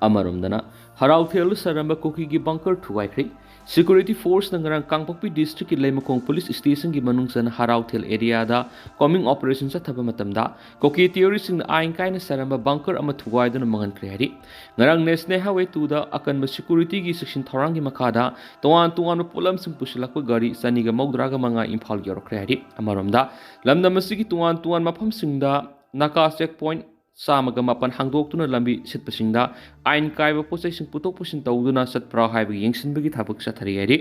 ꯑꯃꯔꯣꯝꯗꯅ ꯍꯔꯥꯎꯊꯦꯜꯗ ꯁꯥꯔꯝꯕ ꯀꯨꯀꯤꯒꯤ bunker ꯊꯨꯒꯥꯏꯈ꯭ꯔꯦ꯫ Security forceꯅ ꯉꯔꯥꯡ ꯀꯥꯡꯄꯣꯛꯄꯤ ꯗꯤꯁꯇ꯭ꯔꯤꯛꯀꯤ ꯂꯩꯃꯈꯣꯡ ꯄꯨꯂꯤꯁ ꯁ꯭ꯇꯦꯁꯟꯒꯤ ꯃꯅꯨꯡ ꯆꯟꯅ ꯍꯔꯥꯎꯊꯦꯜ areaꯗ combing operation ꯆꯠꯊꯕ ꯃꯇꯝꯗ ꯀꯨꯀꯤ terroristꯁꯤꯡꯅ ꯑꯥꯏꯟ ꯀꯥꯏꯅ ꯁꯥꯔꯝꯕ bunker ꯑꯃ ꯊꯨꯒꯥꯏꯗꯨꯅ ꯃꯥꯡꯍꯟꯈ꯭ꯔꯦ ꯍꯥꯏꯔꯤ꯫ ꯉꯔꯥꯡ National Highway twoꯗ ꯑꯀꯟꯕ securityꯒꯤ ꯆꯦꯛꯁꯤꯟ ꯊꯧꯔꯥꯡꯒꯤ ꯃꯈꯥꯗ ꯇꯣꯉꯥꯟ ꯇꯣꯉꯥꯟꯕ ꯄꯣꯠꯂꯝꯁꯤꯡ ꯄꯨꯁꯤꯜꯂꯛꯄ ꯒꯥꯔꯤ ꯆꯅꯤꯒ ꯃꯧꯗ꯭ꯔꯥꯒ ꯃꯉꯥ ꯏꯝꯐꯥꯜ ꯌꯧꯔꯛꯈ꯭ꯔꯦ ꯍꯥꯏꯔꯤ꯫ ꯑꯃꯔꯣꯝꯗ ꯂꯝꯗꯝ ꯑꯁꯤꯒꯤ ꯇꯣꯉꯥꯟ ꯇꯣꯉꯥꯟꯕ ꯃꯐꯝꯁꯤꯡꯗ ꯅꯥꯀꯥ checkpoint ꯆꯥꯝꯃꯒ ꯃꯥꯄꯟ ꯍꯥꯡꯗꯣꯛꯇꯨꯅ ꯂꯝꯕꯤ ꯁꯤꯠꯄꯁꯤꯡꯗ ꯑꯥꯏꯟ ꯀꯥꯏꯕ ꯄꯣꯠꯆꯩꯁꯤꯡ ꯄꯨꯊꯣꯛ ꯄꯨꯁꯤꯟ ꯇꯧꯗꯨꯅ ꯆꯠꯄ꯭ꯔꯥ ꯍꯥꯏꯕꯒꯤ ꯌꯦꯡꯁꯤꯟꯕꯒꯤ ꯊꯕꯛ ꯆꯠꯊꯔꯤ ꯍꯥꯏꯔꯤ꯫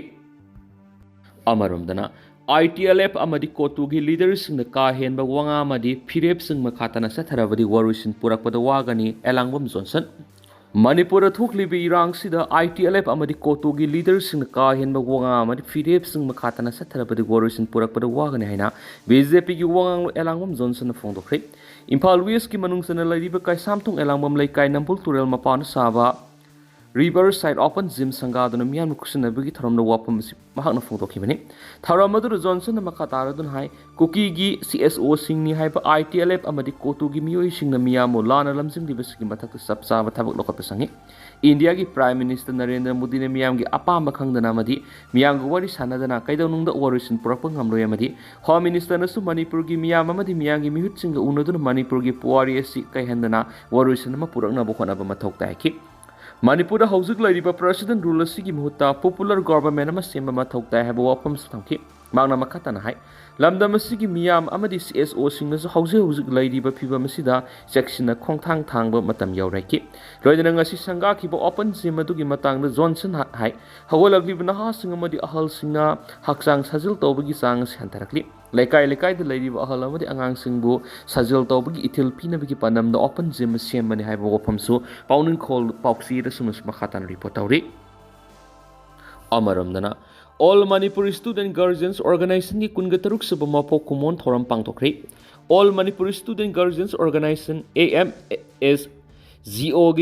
ꯑꯃꯔꯣꯝꯗꯅ, ITLF ꯑꯃꯗꯤ ꯀꯣꯇꯨꯒꯤ ꯂꯤꯗꯔꯁꯤꯡꯅ ꯀꯥ ꯍꯦꯟꯕ ꯋꯥꯉꯥꯡ ꯑꯃꯗꯤ ꯐꯤꯔꯦꯞꯁꯤꯡ ꯃꯈꯥ ꯇꯥꯅ ꯆꯠꯊꯔꯕꯗꯤ ꯋꯥꯔꯣꯏꯁꯤꯟ ꯄꯨꯔꯛꯄꯗ ꯋꯥꯒꯅꯤ, ꯑꯦꯂꯥꯡꯕꯝ ꯖꯣꯟꯁꯟ꯫ ꯃꯅꯤꯄꯨꯔꯗ ꯊꯣꯛꯂꯤꯕ ꯏꯔꯥꯡꯁꯤꯗ ITLF ꯑꯃꯗꯤ ꯀꯣꯇꯨꯒꯤ ꯂꯤꯗꯔꯁꯤꯡꯅ ꯀꯥ ꯍꯦꯟꯕ ꯋꯥꯉꯥꯡ ꯑꯃꯗꯤ ꯐꯤꯔꯦꯞꯁꯤꯡ ꯃꯈꯥ ꯇꯥꯅ ꯆꯠꯊꯔꯕꯗꯤ ꯋꯥꯔꯣꯏꯁꯤꯟ ꯄꯨꯔꯛꯄꯗ ꯋꯥꯒꯅꯤ ꯍꯥꯏꯅ BJPꯒꯤ ꯋꯥꯉꯥꯡꯂꯣꯏ ꯑꯦꯂꯥꯡꯕꯝ ꯖꯣꯟꯁꯟꯅ ꯐꯣꯡꯗꯣꯛꯈ꯭ꯔꯦ꯫ ꯏꯝꯐꯥꯜ ꯋꯦꯁꯀꯤ ꯃꯅꯨꯡ ꯆꯟꯅ ꯂꯩꯔꯤꯕ ꯀꯩꯁꯥꯝꯊꯣꯡ ꯑꯦꯂꯥꯡꯕꯝ ꯂꯩꯀꯥꯏ ꯅꯝꯕꯨꯜ ꯇꯨꯔꯦꯜ ꯃꯄꯥꯟꯗ ꯁꯥꯕ Riverside Open Gym ꯁꯪꯒꯥꯗꯨꯅ ꯃꯤꯌꯥꯝꯅ ꯈꯨꯠꯁꯤꯟꯅꯕꯒꯤ ꯊꯧꯔꯝꯗ ꯋꯥꯐꯝ ꯑꯁꯤ ꯃꯍꯥꯛꯅ ꯐꯣꯡꯗꯣꯛꯈꯤꯕꯅꯤ꯫ ꯊꯧꯔꯝ ꯑꯗꯨꯗ ꯖꯣꯟꯁꯟꯅ ꯃꯈꯥ ꯇꯥꯔꯗꯨꯅ ꯍꯥꯏ, ꯀꯨꯀꯤꯒꯤ CSOꯁꯤꯡꯅꯤ ꯍꯥꯏꯕ ITLF ꯑꯃꯗꯤ ꯀꯣꯇꯨꯒꯤ ꯃꯤꯑꯣꯏꯁꯤꯡꯅ ꯃꯤꯌꯥꯝꯕꯨ ꯂꯥꯟꯅ ꯂꯝꯖꯤꯡꯂꯤꯕꯁꯤꯒꯤ ꯃꯊꯛꯇ ꯆꯞ ꯆꯥꯕ ꯊꯕꯛ ꯂꯧꯈꯠꯄ ꯆꯪꯏ꯫ ꯏꯟꯗꯤꯌꯥꯒꯤ Prime Minister ꯅꯔꯦꯟꯗ꯭ꯔ ꯃꯣꯗꯤꯅ ꯃꯤꯌꯥꯝꯒꯤ ꯑꯄꯥꯝꯕ ꯈꯪꯗꯅ ꯑꯃꯗꯤ ꯃꯤꯌꯥꯝꯒ ꯋꯥꯔꯤ ꯁꯥꯟꯅꯗꯅ ꯀꯩꯗꯧꯅꯨꯡꯗ ꯋꯥꯔꯣꯏꯁꯤꯟ ꯄꯨꯔꯛꯄ ꯉꯝꯂꯣꯏ ꯑꯃꯗꯤ Home Ministerꯅꯁꯨ ꯃꯅꯤꯄꯨꯔꯒꯤ ꯃꯤꯌꯥꯝ ꯑꯃꯗꯤ ꯃꯤꯌꯥꯝꯒꯤ ꯃꯤꯍꯨꯠꯁꯤꯡꯒ ꯎꯅꯗꯨꯅ ꯃꯅꯤꯄꯨꯔꯒꯤ ꯄꯨꯋꯥꯔꯤ ꯑꯁꯤ ꯀꯥꯏꯍꯟꯗꯅ ꯋꯥꯔꯣꯏꯁꯤꯟ ꯑꯃ ꯄꯨꯔꯛꯅꯕ ꯍꯣꯠꯅꯕ ꯃꯊꯧ ꯇꯥꯏ ꯍꯥꯏꯈꯤ꯫ ꯃꯅꯤꯄꯨꯔꯗ ꯍꯧꯖꯤꯛ ꯂꯩꯔꯤꯕ President Rule ꯑꯁꯤꯒꯤ ꯃꯍꯨꯠꯇ Popular Government ꯑꯃ ꯁꯦꯝꯕ ꯃꯊꯧ ꯇꯥꯏ ꯍꯥꯏꯕ ꯋꯥꯐꯝꯁꯨ ꯊꯝꯈꯤ꯫ ꯃꯍꯥꯛꯅ ꯃꯈꯥ ꯇꯥꯅ ꯍꯥꯏ, ꯂꯝꯗꯝ ꯑꯁꯤꯒꯤ ꯃꯤꯌꯥꯝ ꯑꯃꯗꯤ CSOꯁꯤꯡꯅꯁꯨ ꯍꯧꯖꯤꯛ ꯍꯧꯖꯤꯛ ꯂꯩꯔꯤꯕ ꯐꯤꯕꯝ ꯑꯁꯤꯗ ꯆꯦꯛꯁꯤꯟꯅ ꯈꯣꯡꯊꯥꯡ ꯊꯥꯡꯕ ꯃꯇꯝ ꯌꯧꯔꯦ ꯍꯥꯏꯈꯤ꯫ ꯂꯣꯏꯅꯅ ꯉꯁꯤ ꯁꯪꯒꯥꯈꯤꯕ Open Gym ꯑꯗꯨꯒꯤ ꯃꯇꯥꯡꯗ ꯖꯣꯟꯁꯟ ꯍꯥꯏ, ꯍꯧꯒꯠꯂꯛꯂꯤꯕ ꯅꯍꯥꯁꯤꯡ ꯑꯃꯗꯤ ꯑꯍꯜꯁꯤꯡꯅ ꯍꯛꯆꯥꯡ ꯁꯥꯖꯦꯜ ꯇꯧꯕꯒꯤ ꯆꯥꯡ ꯑꯁꯤ ꯍꯟꯊꯔꯛꯂꯤ꯫ ꯂꯩꯀꯥꯏ ꯂꯩꯀꯥꯏꯗ ꯂꯩꯔꯤꯕ ꯑꯍꯜ ꯑꯃꯗꯤ ꯑꯉꯥꯡꯁꯤꯡꯕꯨ ꯁꯥꯖꯦꯜ ꯇꯧꯕꯒꯤ ꯏꯊꯤꯜ ꯄꯤꯅꯕꯒꯤ ꯄꯥꯟꯗꯝꯗ Open Gym ꯁꯦꯝꯕꯅꯤ ꯍꯥꯏꯕ ꯋꯥꯐꯝꯁꯨ ꯄꯥꯎꯅꯤꯡꯈꯣꯜ ꯄꯥꯎꯆꯦꯗ ꯑꯁꯨꯝꯅꯁꯨ ꯃꯈꯥ ꯇꯥꯅ ꯔꯤꯄꯣꯔꯠ ꯇꯧꯔꯤ꯫ ꯑꯃꯔꯣꯝꯗꯅ, All Manipur Student Guardians Organizationꯒꯤ ꯀꯨꯟꯒ ꯇꯔꯨꯛ ꯁꯨꯕ ꯃꯄꯣꯛ ꯀꯨꯝꯑꯣꯟ ꯊꯧꯔꯝ ꯄꯥꯡꯊꯣꯛꯈ꯭ꯔꯦ꯫ All Manipur Student Guardians Organization, AMSGOꯒꯤ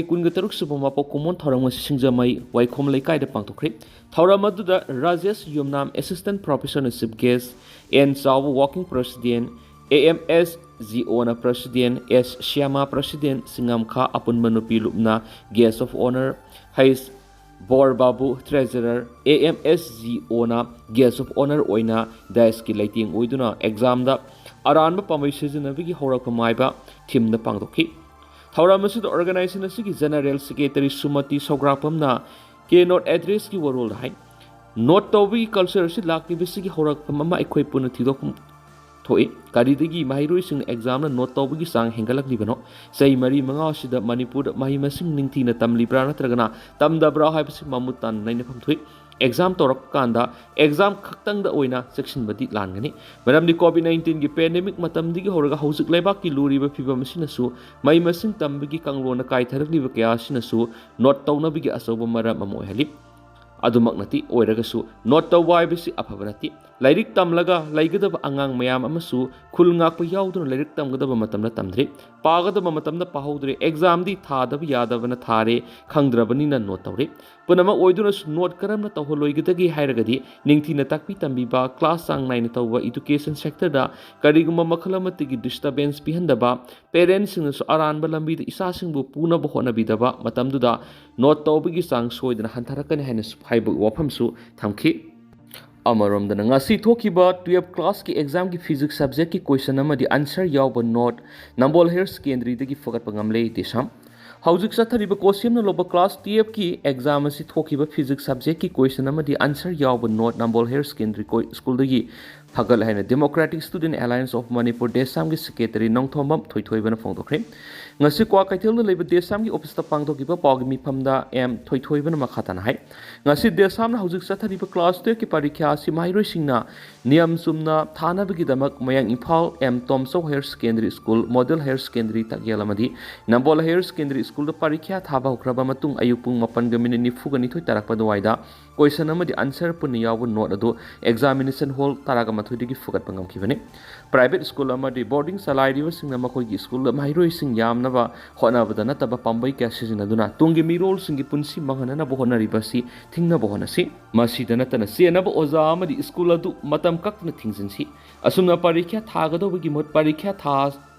ꯀꯨꯟꯒ ꯇꯔꯨꯛ ꯁꯨꯕ ꯃꯄꯣꯛ ꯀꯨꯝꯑꯣꯟ ꯊꯧꯔꯝ ꯉꯁꯤ ꯁꯤꯡꯖꯃꯩ ꯋꯥꯏꯈꯣꯝ ꯂꯩꯀꯥꯏꯗ ꯄꯥꯡꯊꯣꯛꯈ꯭ꯔꯦ꯫ ꯊꯧꯔꯝ ꯑꯗꯨꯗ ꯔꯥꯖꯦꯁ ꯌꯨꯝꯅꯥꯝ Assistant Professorꯅ Chief Guest, ꯑꯦꯟ ꯆꯥꯎꯕ Working President, AMSGOꯅ President, ꯑꯦꯁ ꯁ꯭ꯌꯥꯃꯥ President, ꯁꯤꯡꯉꯝꯈꯥ ꯑꯄꯨꯟꯕ ꯅꯨꯄꯤ ꯂꯨꯞꯅ Guest of Honour, ꯍꯩꯁ ꯕꯣꯔ ꯕꯥꯕꯨ Treasurer, AMSGOꯅ Guest of Honour ꯑꯣꯏꯅ dais ꯀꯤ ꯂꯩꯇꯦꯡ ꯑꯣꯏꯗꯨꯅ exam ꯗ ꯑꯔꯥꯟꯕ ꯄꯥꯝꯕꯩ ꯁꯤꯖꯤꯟꯅꯕꯒꯤ ꯍꯧꯔꯛꯐꯝ ꯍꯥꯏꯕ theme ꯗ ꯄꯥꯡꯊꯣꯛꯈꯤ꯫ ꯊꯧꯔꯝ ꯑꯁꯤꯗ organization ꯑꯁꯤꯒꯤ General Secretary ꯁꯨꯃꯇꯤ ꯁꯧꯒ꯭ꯔꯥꯛꯄꯝꯅ Keynote Address ꯀꯤ ꯋꯥꯔꯣꯜꯗ ꯍꯥꯏ, note ꯇꯧꯕꯒꯤ culture ꯑꯁꯤ ꯂꯥꯛꯂꯤꯕꯁꯤꯒꯤ ꯍꯧꯔꯛꯐꯝ ꯑꯃ ꯑꯩꯈꯣꯏ ꯄꯨꯟꯅ ꯊꯤꯗꯣꯛ ꯊꯣꯛꯏ꯫ ꯀꯔꯤꯗꯒꯤ ꯃꯍꯩꯔꯣꯏꯁꯤꯡꯅ ꯑꯦꯛꯖꯥꯝꯅ ꯅꯣꯠ ꯇꯧꯕꯒꯤ ꯆꯥꯡ ꯍꯦꯟꯒꯠꯂꯛꯂꯤꯕꯅꯣ? ꯆꯍꯤ ꯃꯔꯤ ꯃꯉꯥ ꯑꯁꯤꯗ ꯃꯅꯤꯄꯨꯔꯗ ꯃꯍꯩ ꯃꯁꯤꯡ ꯅꯤꯡꯊꯤꯅ ꯇꯝꯂꯤꯕ꯭ꯔꯥ ꯅꯠꯇ꯭ꯔꯒꯅ ꯇꯝꯗꯕ꯭ꯔꯥ ꯍꯥꯏꯕꯁꯤ ꯃꯃꯨꯠ ꯇꯥꯅ ꯅꯩꯅꯐꯝ ꯊꯣꯛꯏ꯫ ꯑꯦꯛꯖꯥꯝ ꯇꯧꯔꯛꯄ ꯀꯥꯟꯗ ꯑꯦꯛꯖꯥꯝ ꯈꯛꯇꯪꯗ ꯑꯣꯏꯅ ꯆꯦꯛꯁꯤꯟꯕꯗꯤ ꯂꯥꯟꯒꯅꯤ꯫ ꯃꯔꯝꯗꯤ ꯀꯣꯚꯤꯗ ꯅꯥꯏꯟꯇꯤꯟꯒꯤ ꯄꯦꯟꯗꯦꯃꯤꯛ ꯃꯇꯝꯗꯒꯤ ꯍꯧꯔꯒ ꯍꯧꯖꯤꯛ ꯂꯩꯕꯥꯛꯀꯤ ꯂꯨꯔꯤꯕ ꯐꯤꯕꯝ ꯑꯁꯤꯅꯁꯨ ꯃꯍꯩ ꯃꯁꯤꯡ ꯇꯝꯕꯒꯤ ꯀꯥꯡꯂꯣꯟꯅ ꯀꯥꯏꯊꯔꯛꯂꯤꯕ ꯀꯌꯥ ꯑꯁꯤꯅꯁꯨ ꯅꯣꯠ ꯇꯧꯅꯕꯒꯤ ꯑꯆꯧꯕ ꯃꯔꯝ ꯑꯃ ꯑꯣꯏꯍꯜꯂꯤ꯫ ꯑꯗꯨꯃꯛꯅꯗꯤ ꯑꯣꯏꯔꯒꯁꯨ ꯅꯣꯠ ꯇꯧꯕ ꯍꯥꯏꯕꯁꯤ ꯑꯐꯕ ꯅꯠꯇꯦ꯫ ꯂꯥꯏꯔꯤꯛ ꯇꯝꯂꯒ ꯂꯩꯒꯗꯕ ꯑꯉꯥꯡ ꯃꯌꯥꯝ ꯑꯃꯁꯨ ꯈꯨꯜ ꯉꯥꯛꯄ ꯌꯥꯎꯗꯨꯅ ꯂꯥꯏꯔꯤꯛ ꯇꯝꯒꯗꯕ ꯃꯇꯝꯗ ꯇꯝꯗ꯭ꯔꯦ, ꯄꯥꯒꯗꯕ ꯃꯇꯝꯗ ꯄꯥꯍꯧꯗ꯭ꯔꯦ, ꯑꯦꯛꯖꯥꯝꯗꯤ ꯊꯥꯗꯕ ꯌꯥꯗꯕꯅ ꯊꯥꯔꯦ, ꯈꯪꯗ꯭ꯔꯕꯅꯤꯅ ꯅꯣꯠ ꯇꯧꯔꯦ꯫ ꯄꯨꯝꯅꯃꯛ ꯑꯣꯏꯗꯨꯅꯁꯨ ꯅꯣꯠ ꯀꯔꯝꯅ ꯇꯧꯍꯜꯂꯣꯏꯒꯗꯒꯦ ꯍꯥꯏꯔꯒꯗꯤ ꯅꯤꯡꯊꯤꯅ ꯇꯥꯛꯄꯤ ꯇꯝꯕꯤꯕ, ꯀ꯭ꯂꯥꯁ ꯆꯥꯡ ꯅꯥꯏꯅ ꯇꯧꯕ, ꯏꯗꯨꯀꯦꯁꯟ ꯁꯦꯛꯇꯔꯗ ꯀꯔꯤꯒꯨꯝꯕ ꯃꯈꯜ ꯑꯃꯠꯇꯒꯤ ꯗꯤꯁꯇꯔꯕꯦꯟꯁ ꯄꯤꯍꯟꯗꯕ, ꯄꯦꯔꯦꯟꯁꯁꯤꯡꯅꯁꯨ ꯑꯔꯥꯟꯕ ꯂꯝꯕꯤꯗ ꯏꯆꯥꯁꯤꯡꯕꯨ ꯄꯨꯅꯕ ꯍꯣꯠꯅꯕꯤꯗꯕ ꯃꯇꯝꯗꯨꯗ ꯅꯣꯠ ꯇꯧꯕꯒꯤ ꯆꯥꯡ ꯁꯣꯏꯗꯅ ꯍꯟꯊꯔꯛꯀꯅꯤ ꯍꯥꯏꯅ ꯍꯥꯏꯕ ꯋꯥꯐꯝꯁꯨ ꯊꯝꯈꯤ꯫ ꯑꯃꯔꯣꯝꯗꯅ ꯉꯁꯤ ꯊꯣꯛꯈꯤꯕ ꯇꯨꯌꯦꯜꯐ ꯀ꯭ꯂꯥꯁꯀꯤ ꯑꯦꯛꯖꯥꯝꯒꯤ ꯐꯤꯖꯤꯛꯁ ꯁꯕꯖꯦꯛꯀꯤ ꯀꯣꯏꯁꯟ ꯑꯃꯗꯤ ꯑꯟꯁꯔ ꯌꯥꯎꯕ ꯅꯣꯠ ꯅꯝꯕꯣꯜ ꯍꯥꯌꯔ ꯁꯦꯀꯦꯟꯗꯔꯤꯗꯒꯤ ꯐꯒꯠꯄ ꯉꯝꯂꯦ ꯗꯦꯁꯥꯝ꯫ ꯍꯧꯖꯤꯛ ꯆꯠꯊꯔꯤꯕ ꯀꯣ ꯁꯦꯝꯅ ꯂꯧꯕ ꯀ꯭ꯂꯥꯁ ꯇꯨꯌꯦꯜꯐꯀꯤ ꯑꯦꯛꯖꯥꯝ ꯑꯁꯤ ꯊꯣꯛꯈꯤꯕ ꯐꯤꯖꯤꯛꯁ ꯁꯕꯖꯦꯛꯀꯤ ꯀꯣꯏꯁꯟ ꯑꯃꯗꯤ ꯑꯟꯁꯔ ꯌꯥꯎꯕ ꯅꯣꯠ ꯅꯝꯕꯣꯜ ꯍꯥꯌꯔ ꯁꯦꯀꯦꯟꯗꯔꯤ ꯀꯣꯏ-, ꯁ꯭ꯀꯨꯜꯗꯒꯤ ꯐꯒꯠꯂꯦ ꯍꯥꯏꯅ democratic student alliance of Manipur ꯗꯦꯁꯥꯝꯒꯤ ꯁꯦꯀ꯭ꯔꯦꯇꯔꯤ ꯅꯣꯡꯊꯣꯝꯕꯝ ꯊꯣꯏꯊꯣꯏꯕꯅ ꯐꯣꯡꯗꯣꯛꯈ꯭ꯔꯦ꯫ ꯉꯁꯤ ꯀ꯭ꯋꯥꯀꯩꯊꯦꯜꯗ ꯂꯩꯕ ꯗꯦꯁꯥꯝꯒꯤ ꯑꯣꯐꯤꯁꯇ ꯄꯥꯡꯊꯣꯛꯈꯤꯕ ꯄꯥꯎꯒꯤ ꯃꯤꯐꯝꯗ ꯑꯦꯝ ꯊꯣꯏꯊꯣꯏꯕꯅ ꯃꯈꯥ ꯇꯥꯅ ꯍꯥꯏ, ꯉꯁꯤ ꯗꯦꯁꯥꯝꯅ ꯍꯧꯖꯤꯛ ꯆꯠꯊꯔꯤꯕ ꯀ꯭ꯂꯥꯁ ꯇꯨꯌꯦꯜꯐꯀꯤ ꯄꯔꯤꯈ꯭ꯌꯥ ꯑꯁꯤ ꯃꯍꯩꯔꯣꯏꯁꯤꯡꯅ ꯅꯤꯌꯝ ꯆꯨꯝꯅ ꯊꯥꯅꯕꯒꯤꯗꯃꯛ ꯃꯌꯥꯡ Imphal M Tomchou higher secondary school, model higher secondary Takyel ꯑꯃꯗꯤ ꯅꯝꯕꯣꯜ ꯍꯥꯌꯔ ꯁꯦꯀꯦꯟꯗꯔꯤ ꯁ꯭ꯀꯨꯜꯗ ꯄꯔꯤꯈ꯭ꯌꯥ ꯊꯥꯕ ꯍꯧꯈ꯭ꯔꯕ ꯃꯇꯨꯡ ꯑꯌꯨꯛ ꯄꯨꯡ ꯃꯥꯄꯟꯒ ꯃꯤꯅꯤꯠ ꯅꯤꯐꯨꯒ ꯅꯤꯊꯣꯏ ꯇꯥꯔꯛꯄ ꯑꯗꯨꯋꯥꯏꯗ ꯀꯣꯏꯁꯟ ꯑꯃꯗꯤ ꯑꯟꯁꯔ ꯄꯨꯟꯅ ꯌꯥꯎꯕ ꯅꯣꯠ ꯑꯗꯨ ꯑꯦꯛꯖꯥꯃꯤꯅꯦꯁꯟ ꯍꯣꯜ ꯇꯔꯥꯒ ꯃꯥꯊꯣꯏꯗꯒꯤ ꯐꯨꯒꯠꯄ ꯉꯝꯈꯤꯕꯅꯤ꯫ ꯄ꯭ꯔꯥꯏꯚꯦꯠ ꯁ꯭ꯀꯨꯜ ꯑꯃꯗꯤ ꯕꯣꯔꯗꯤꯡ ꯆꯂꯥꯏꯔꯤꯕꯁꯤꯡꯅ ꯃꯈꯣꯏꯒꯤ ꯁ꯭ꯀꯨꯜꯗ ꯃꯍꯩꯔꯣꯏꯁꯤꯡ ꯌꯥꯝꯅꯕ ꯍꯣꯠꯅꯕꯗ ꯅꯠꯇꯕ ꯄꯥꯝꯕꯩ ꯀꯌꯥ ꯁꯤꯖꯤꯟꯅꯗꯨꯅ ꯇꯨꯡꯒꯤ ꯃꯤꯔꯣꯜꯁꯤꯡꯒꯤ ꯄꯨꯟꯁꯤ ꯃꯥꯡꯍꯟꯅꯅꯕ ꯍꯣꯠꯅꯔꯤꯕ ꯑꯁꯤ ꯊꯤꯡꯅꯕ ꯍꯣꯠꯅꯁꯤ꯫ ꯃꯁꯤꯗ ꯅꯠꯇꯅ ꯆꯦꯟꯅꯕ ꯑꯣꯖꯥ ꯑꯃꯗꯤ ꯁ꯭ꯀꯨꯜ ꯑꯗꯨ ꯃꯇꯝ ꯀꯛꯇꯅ ꯊꯤꯡꯖꯤꯟꯁꯤ꯫ ꯑꯁꯨꯝꯅ ꯄꯔꯤꯈ꯭ꯌꯥ ꯊꯥꯒꯗꯧꯕꯒꯤ ꯃꯍꯨꯠ ꯄꯔꯤꯈ꯭ꯌꯥ ꯊꯥ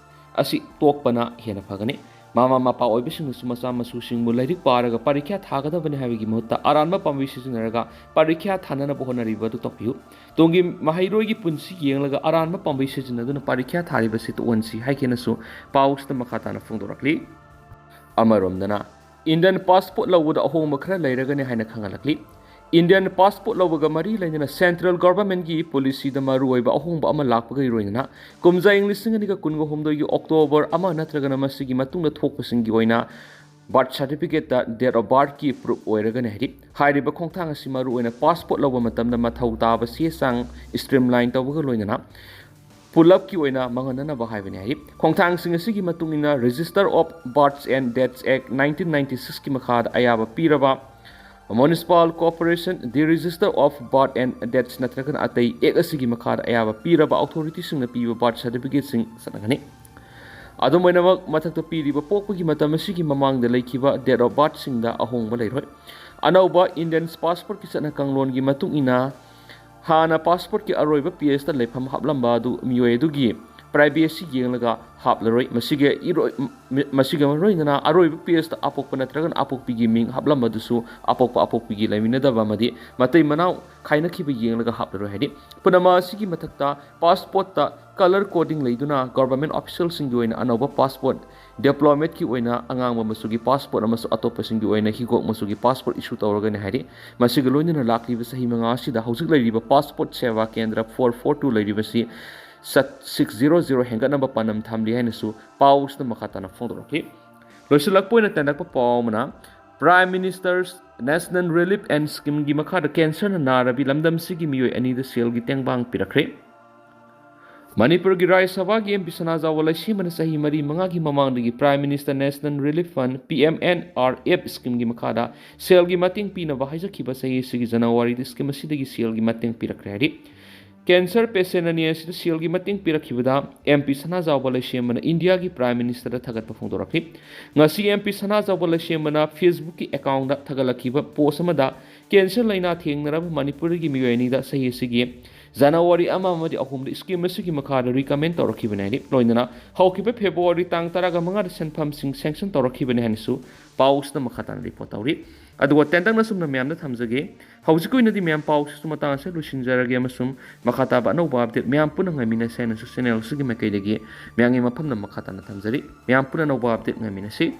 ꯑꯁꯤ ꯇꯣꯛꯄꯅ ꯍꯦꯟꯅ ꯐꯒꯅꯤ꯫ ꯃꯃꯥ ꯃꯄꯥ ꯑꯣꯏꯕꯁꯤꯡꯅꯁꯨ ꯃꯆꯥ ꯃꯁꯨꯁꯤꯡꯕꯨ ꯂꯥꯏꯔꯤꯛ ꯄꯥꯔꯒ ꯄꯔꯤꯈ꯭ꯌꯥ ꯊꯥꯒꯗꯕꯅꯤ ꯍꯥꯏꯕꯒꯤ ꯃꯍꯨꯠꯇ ꯑꯔꯥꯟꯕ ꯄꯥꯝꯕꯩ ꯁꯤꯖꯤꯟꯅꯔꯒ ꯄꯔꯤꯈ꯭ꯌꯥ ꯊꯥꯅꯅꯕ ꯍꯣꯠꯅꯔꯤꯕ ꯑꯗꯨ ꯇꯣꯛꯄꯤꯌꯨ꯫ ꯇꯨꯡꯒꯤ ꯃꯍꯩꯔꯣꯏꯒꯤ ꯄꯨꯟꯁꯤ ꯌꯦꯡꯂꯒ ꯑꯔꯥꯟꯕ ꯄꯥꯝꯕꯩ ꯁꯤꯖꯤꯟꯅꯗꯨꯅ ꯄꯔꯤꯈ꯭ꯌꯥ ꯊꯥꯔꯤꯕꯁꯤ ꯇꯣꯛꯍꯟꯁꯤ ꯍꯥꯏꯈꯤꯅꯁꯨ ꯄꯥꯎꯁꯤꯗ ꯃꯈꯥ ꯇꯥꯅ ꯐꯣꯡꯗꯣꯔꯛꯂꯤ꯫ ꯑꯃꯔꯣꯝꯗꯅ, ꯏꯟꯗꯤꯌꯟ ꯄꯥꯁꯄꯣꯔꯠ ꯂꯧꯕꯗ ꯑꯍꯣꯡꯕ ꯈꯔ ꯂꯩꯔꯒꯅꯤ ꯍꯥꯏꯅ ꯈꯪꯍꯜꯂꯛꯂꯤ꯫ ꯏꯟꯗꯤꯌꯟ ꯄꯥꯁꯄꯣꯔꯠ ꯂꯧꯕꯒ ꯃꯔꯤ ꯂꯩꯅꯅ ꯁꯦꯟꯇ꯭ꯔꯦꯜ ꯒꯚꯔꯟꯃꯦꯟꯠꯀꯤ ꯄꯣꯂꯤꯁꯤꯗ ꯃꯔꯨꯑꯣꯏꯕ ꯑꯍꯣꯡꯕ ꯑꯃ ꯂꯥꯛꯄꯒ ꯂꯣꯏꯅꯅ ꯀꯨꯝꯖꯥ ꯏꯪ ꯂꯤꯁꯤꯡ ꯑꯅꯤꯒ ꯀꯨꯟꯒ ꯍꯨꯝꯗꯣꯏꯒꯤ ꯑꯣꯛꯇꯣꯕꯔ ꯑꯃ ꯅꯠꯇ꯭ꯔꯒꯅ ꯃꯁꯤꯒꯤ ꯃꯇꯨꯡꯗ ꯊꯣꯛꯄꯁꯤꯡꯒꯤ ꯑꯣꯏꯅ ꯕꯥꯔꯊ ꯁꯥꯔꯇꯤꯐꯤꯀꯦꯠꯇ ꯗꯦꯠ ꯑꯣꯐ ꯕꯥꯔꯊꯀꯤ ꯄ꯭ꯔꯨꯐ ꯑꯣꯏꯔꯒꯅꯤ ꯍꯥꯏꯔꯤ꯫ ꯍꯥꯏꯔꯤꯕ ꯈꯣꯡꯊꯥꯡ ꯑꯁꯤ ꯃꯔꯨꯑꯣꯏꯅ ꯄꯥꯁꯄꯣꯔꯠ ꯂꯧꯕ ꯃꯇꯝꯗ ꯃꯊꯧ ꯇꯥꯕ ꯆꯦ ꯆꯥꯡ ꯁ꯭ꯇ꯭ꯔꯤꯝꯂꯥꯏꯟ ꯇꯧꯕꯒ ꯂꯣꯏꯅꯅ ꯄꯨꯂꯞꯀꯤ ꯑꯣꯏꯅ ꯃꯥꯡꯍꯟꯅꯅꯕ ꯍꯥꯏꯕꯅꯤ ꯍꯥꯏꯔꯤ꯫ ꯈꯣꯡꯊꯥꯡꯁꯤꯡ ꯑꯁꯤꯒꯤ ꯃꯇꯨꯡ ꯏꯟꯅ Register of Births and Deaths Act nineteen ninety sixꯀꯤ ꯃꯈꯥꯗ ꯑꯌꯥꯕ ꯄꯤꯔꯕ Municipal Corporation, the Register of Birth and Deaths ꯅꯠꯇ꯭ꯔꯒꯅ ꯑꯇꯩ ꯑꯦꯛ ꯑꯁꯤꯒꯤ ꯃꯈꯥꯗ ꯑꯌꯥꯕ ꯄꯤꯔꯕ ꯑꯣꯊꯣꯔꯤꯇꯤꯁꯤꯡꯅ ꯄꯤꯕ ꯕꯥꯔꯊ ꯁꯥꯔꯇꯤꯐꯤꯀꯦꯠꯁꯤꯡ ꯆꯠꯅꯒꯅꯤ꯫ ꯑꯗꯨꯝ ꯑꯣꯏꯅꯃꯛ, ꯃꯊꯛꯇ ꯄꯤꯔꯤꯕ ꯄꯣꯛꯄꯒꯤ ꯃꯇꯝ ꯑꯁꯤꯒꯤ ꯃꯃꯥꯡꯗ ꯂꯩꯈꯤꯕ ꯗꯦꯠ ꯑꯣꯐ ꯕꯥꯔꯊꯁꯤꯡꯗ ꯑꯍꯣꯡꯕ ꯂꯩꯔꯣꯏ꯫ ꯑꯅꯧꯕ ꯏꯟꯗꯤꯌꯟ ꯄꯥꯁꯄꯣꯔꯠꯀꯤ ꯆꯠꯅ ꯀꯥꯡꯂꯣꯟꯒꯤ ꯃꯇꯨꯡ ꯏꯟꯅ, ꯍꯥꯟꯅ ꯄꯥꯁꯄꯣꯔꯠꯀꯤ ꯑꯔꯣꯏꯕ ꯄꯦꯖꯇ ꯂꯩꯐꯝ ꯍꯥꯞꯂꯝꯕ ꯑꯗꯨ ꯃꯤꯑꯣꯏ ꯑꯗꯨꯒꯤ ꯄ꯭ꯔꯥꯏꯚꯦꯁꯤ ꯌꯦꯡꯂꯒ ꯍꯥꯞꯂꯔꯣꯏ꯫ ꯃꯁꯤꯒ ꯏꯔꯣꯏ-, ꯃ-, ꯃꯁꯤꯒ ꯃꯔꯨ ꯑꯣꯏꯅꯅ ꯑꯔꯣꯏꯕ ꯄꯦꯖꯇ ꯑꯄꯣꯛꯄ ꯅꯠꯇ꯭ꯔꯒꯅ ꯑꯄꯣꯛꯄꯤꯒꯤ ꯃꯤꯡ ꯍꯥꯞꯂꯝꯕꯗꯨꯁꯨ ꯑꯄꯣꯛꯄ ꯑꯄꯣꯛꯄꯤꯒꯤ ꯂꯩꯃꯤꯟꯅꯗꯕ ꯑꯃꯗꯤ ꯃꯇꯩ ꯃꯅꯥꯎ ꯈꯥꯏꯅꯈꯤꯕ ꯌꯦꯡꯂꯒ ꯍꯥꯞꯂꯔꯣꯏ ꯍꯥꯏꯔꯤ꯫ ꯄꯨꯝꯅꯃꯛ ꯑꯁꯤꯒꯤ ꯃꯊꯛꯇ, ꯄꯥꯁꯄꯣꯔꯠꯇ ꯀꯂꯔ ꯀꯣꯗꯤꯡ ꯂꯩꯗꯨꯅ ꯒꯚꯔꯟꯃꯦꯟꯠ ꯑꯣꯐꯤꯁꯤꯌꯦꯜꯁꯤꯡꯒꯤ ꯑꯣꯏꯅ ꯑꯅꯧꯕ ꯄꯥꯁꯄꯣꯔꯠ ꯗꯤꯄ꯭ꯂꯣꯃꯦꯠꯀꯤ ꯑꯣꯏꯅ ꯑꯉꯥꯡꯕ ꯃꯆꯨꯒꯤ ꯄꯥꯁꯄꯣꯔꯠ ꯑꯃꯁꯨ ꯑꯇꯣꯞꯄꯁꯤꯡꯒꯤ ꯑꯣꯏꯅ ꯍꯤꯒꯣꯛ ꯃꯆꯨꯒꯤ ꯄꯥꯁꯄꯣꯔꯠ ꯏꯁꯨ ꯇꯧꯔꯒꯅꯤ ꯍꯥꯏꯔꯤ꯫ ꯃꯁꯤꯒ ꯂꯣꯏꯅꯅ ꯂꯥꯛꯂꯤꯕ ꯆꯍꯤ ꯃꯉꯥ ꯑꯁꯤꯗ ꯍꯧꯖꯤꯛ ꯂꯩꯔꯤꯕ ꯄꯥꯁꯄꯣꯔꯠ ꯁꯦꯕꯥ ꯀꯦꯟꯗ꯭ꯔ ꯐꯣꯔ ꯐꯣꯔ ꯇꯨ ꯂꯩꯔꯤꯕꯁꯤ ꯁꯠ ꯁꯤꯛꯁ ꯖꯤꯔꯣ ꯖꯤꯔꯣ ꯍꯦꯟꯒꯠꯅꯕ ꯄꯥꯟꯗꯝ ꯊꯝꯂꯤ ꯍꯥꯏꯅꯁꯨ ꯄꯥꯎꯁꯤꯗ ꯃꯈꯥ ꯇꯥꯅ ꯐꯣꯡꯗꯣꯔꯛꯂꯤ꯫ ꯂꯣꯏꯁꯤꯜꯂꯛꯄ ꯑꯣꯏꯅ ꯇꯦꯟꯗꯛꯄ ꯄꯥꯎ ꯑꯃꯅ, Prime Minister's National Relief and Schemeꯒꯤ ꯃꯈꯥꯗ ꯀꯦꯟꯁꯔꯅ ꯅꯥꯔꯕꯤ ꯂꯝꯗꯝꯁꯤꯒꯤ ꯃꯤꯑꯣꯏ ꯑꯅꯤꯗ ꯁꯦꯜꯒꯤ ꯇꯦꯡꯕꯥꯡ ꯄꯤꯔꯛꯈ꯭ꯔꯦ꯫ ꯃꯅꯤꯄꯨꯔꯒꯤ ꯔꯥꯖ꯭ꯌ ꯁꯚꯥꯒꯤ ꯑꯦꯝ ꯄꯤ ꯁꯅꯥꯖꯥꯎꯕ ꯂꯩꯁꯦꯝꯕꯅ ꯆꯍꯤ ꯃꯔꯤ ꯃꯉꯥꯒꯤ ꯃꯃꯥꯡꯗꯒꯤ Prime Minister National Relief Fund, P M N R F schemeꯒꯤ ꯃꯈꯥꯗ ꯁꯦꯜꯒꯤ ꯃꯇꯦꯡ ꯄꯤꯅꯕ ꯍꯥꯏꯖꯈꯤꯕ ꯆꯍꯤ ꯑꯁꯤꯒꯤ ꯖꯅꯋꯥꯔꯤꯗ ꯁ꯭ꯀꯤꯝ ꯑꯁꯤꯗꯒꯤ ꯁꯦꯜꯒꯤ ꯃꯇꯦꯡ ꯄꯤꯔꯛꯈ꯭ꯔꯦ ꯍꯥꯏꯔꯤ꯫ ꯀꯦꯟꯁꯔ ꯄꯦꯁꯦꯟ ꯑꯅꯤ ꯑꯁꯤꯗ ꯁꯦꯜꯒꯤ ꯃꯇꯦꯡ ꯄꯤꯔꯛꯈꯤꯕꯗ ꯑꯦꯝ ꯄꯤ ꯁꯅꯥꯖꯥꯎꯕ ꯂꯩꯁꯦꯝꯕꯅ ꯏꯟꯗꯤꯌꯥꯒꯤ Prime Ministerꯗ ꯊꯥꯒꯠꯄ ꯐꯣꯡꯗꯣꯔꯛꯈꯤ꯫ ꯉꯁꯤ ꯑꯦꯝ ꯄꯤ ꯁꯅꯥꯖꯥꯎꯕ ꯂꯩꯁꯦꯝꯕꯅ Facebookꯀꯤ accountꯗ ꯊꯥꯒꯠꯂꯛꯈꯤꯕ ꯄꯣꯁ ꯑꯃꯗ ꯀꯦꯟꯁꯔ ꯂꯥꯏꯅꯥ ꯊꯦꯡꯅꯔꯕ ꯃꯅꯤꯄꯨꯔꯒꯤ ꯃꯤꯑꯣꯏ ꯑꯅꯤꯗ ꯆꯍꯤ ꯑꯁꯤꯒꯤ ꯖꯅꯋꯥꯔꯤ ꯑꯃ ꯑꯃꯗꯤ ꯑꯍꯨꯝꯗ ꯁ꯭ꯀꯤꯝ ꯑꯁꯤꯒꯤ ꯃꯈꯥꯗ ꯔꯤꯀꯃꯦꯟ ꯇꯧꯔꯛꯈꯤꯕꯅꯤ ꯍꯥꯏꯔꯤ꯫ ꯂꯣꯏꯅꯅ ꯍꯧꯈꯤꯕ ꯐꯦꯕ꯭ꯔꯨꯋꯥꯔꯤ ꯇꯥꯡ ꯇꯔꯥꯒ ꯃꯉꯥꯗ ꯁꯦꯟꯐꯝꯁꯤꯡ ꯁꯦꯡꯁꯟ ꯇꯧꯔꯛꯈꯤꯕꯅꯤ ꯍꯥꯏꯅꯁꯨ ꯄꯥꯎꯁꯤꯗ ꯃꯈꯥ ꯇꯥꯅ ꯔꯤꯄꯣꯔꯠ ꯇꯧꯔꯤ꯫ ꯑꯗꯨꯒ ꯇꯦꯟꯇꯛꯅ ꯁꯨꯝꯅ ꯃꯌꯥꯝꯗ ꯊꯝꯖꯒꯦ꯫ ꯍꯧꯖꯤꯛꯀꯤ ꯑꯣꯏꯅꯗꯤ ꯃꯌꯥꯝ ꯄꯥꯎꯁꯤꯁꯨ ꯃꯇꯥꯡ ꯑꯁꯤꯗ ꯂꯣꯏꯁꯤꯟꯖꯔꯒꯦ ꯑꯃꯁꯨꯡ ꯃꯈꯥ ꯇꯥꯕ ꯑꯅꯧꯕ ꯑꯞꯗꯦꯠ ꯃꯌꯥꯝ ꯄꯨꯟꯅ ꯉꯥꯏꯃꯤꯟꯅꯁꯦ ꯍꯥꯏꯅꯁꯨ ꯆꯦꯅꯦꯜ ꯑꯁꯤꯒꯤ ꯃꯥꯏꯀꯩꯗꯒꯤ ꯃꯌꯥꯝꯒꯤ ꯃꯐꯝꯗ ꯃꯈꯥ ꯇꯥꯅ ꯊꯝꯖꯔꯤ꯫ ꯃꯌꯥꯝ ꯄꯨꯟꯅ ꯑꯅꯧꯕ ꯑꯞꯗꯦꯠ ꯉꯥꯏꯃꯤꯟꯅꯁꯤ꯫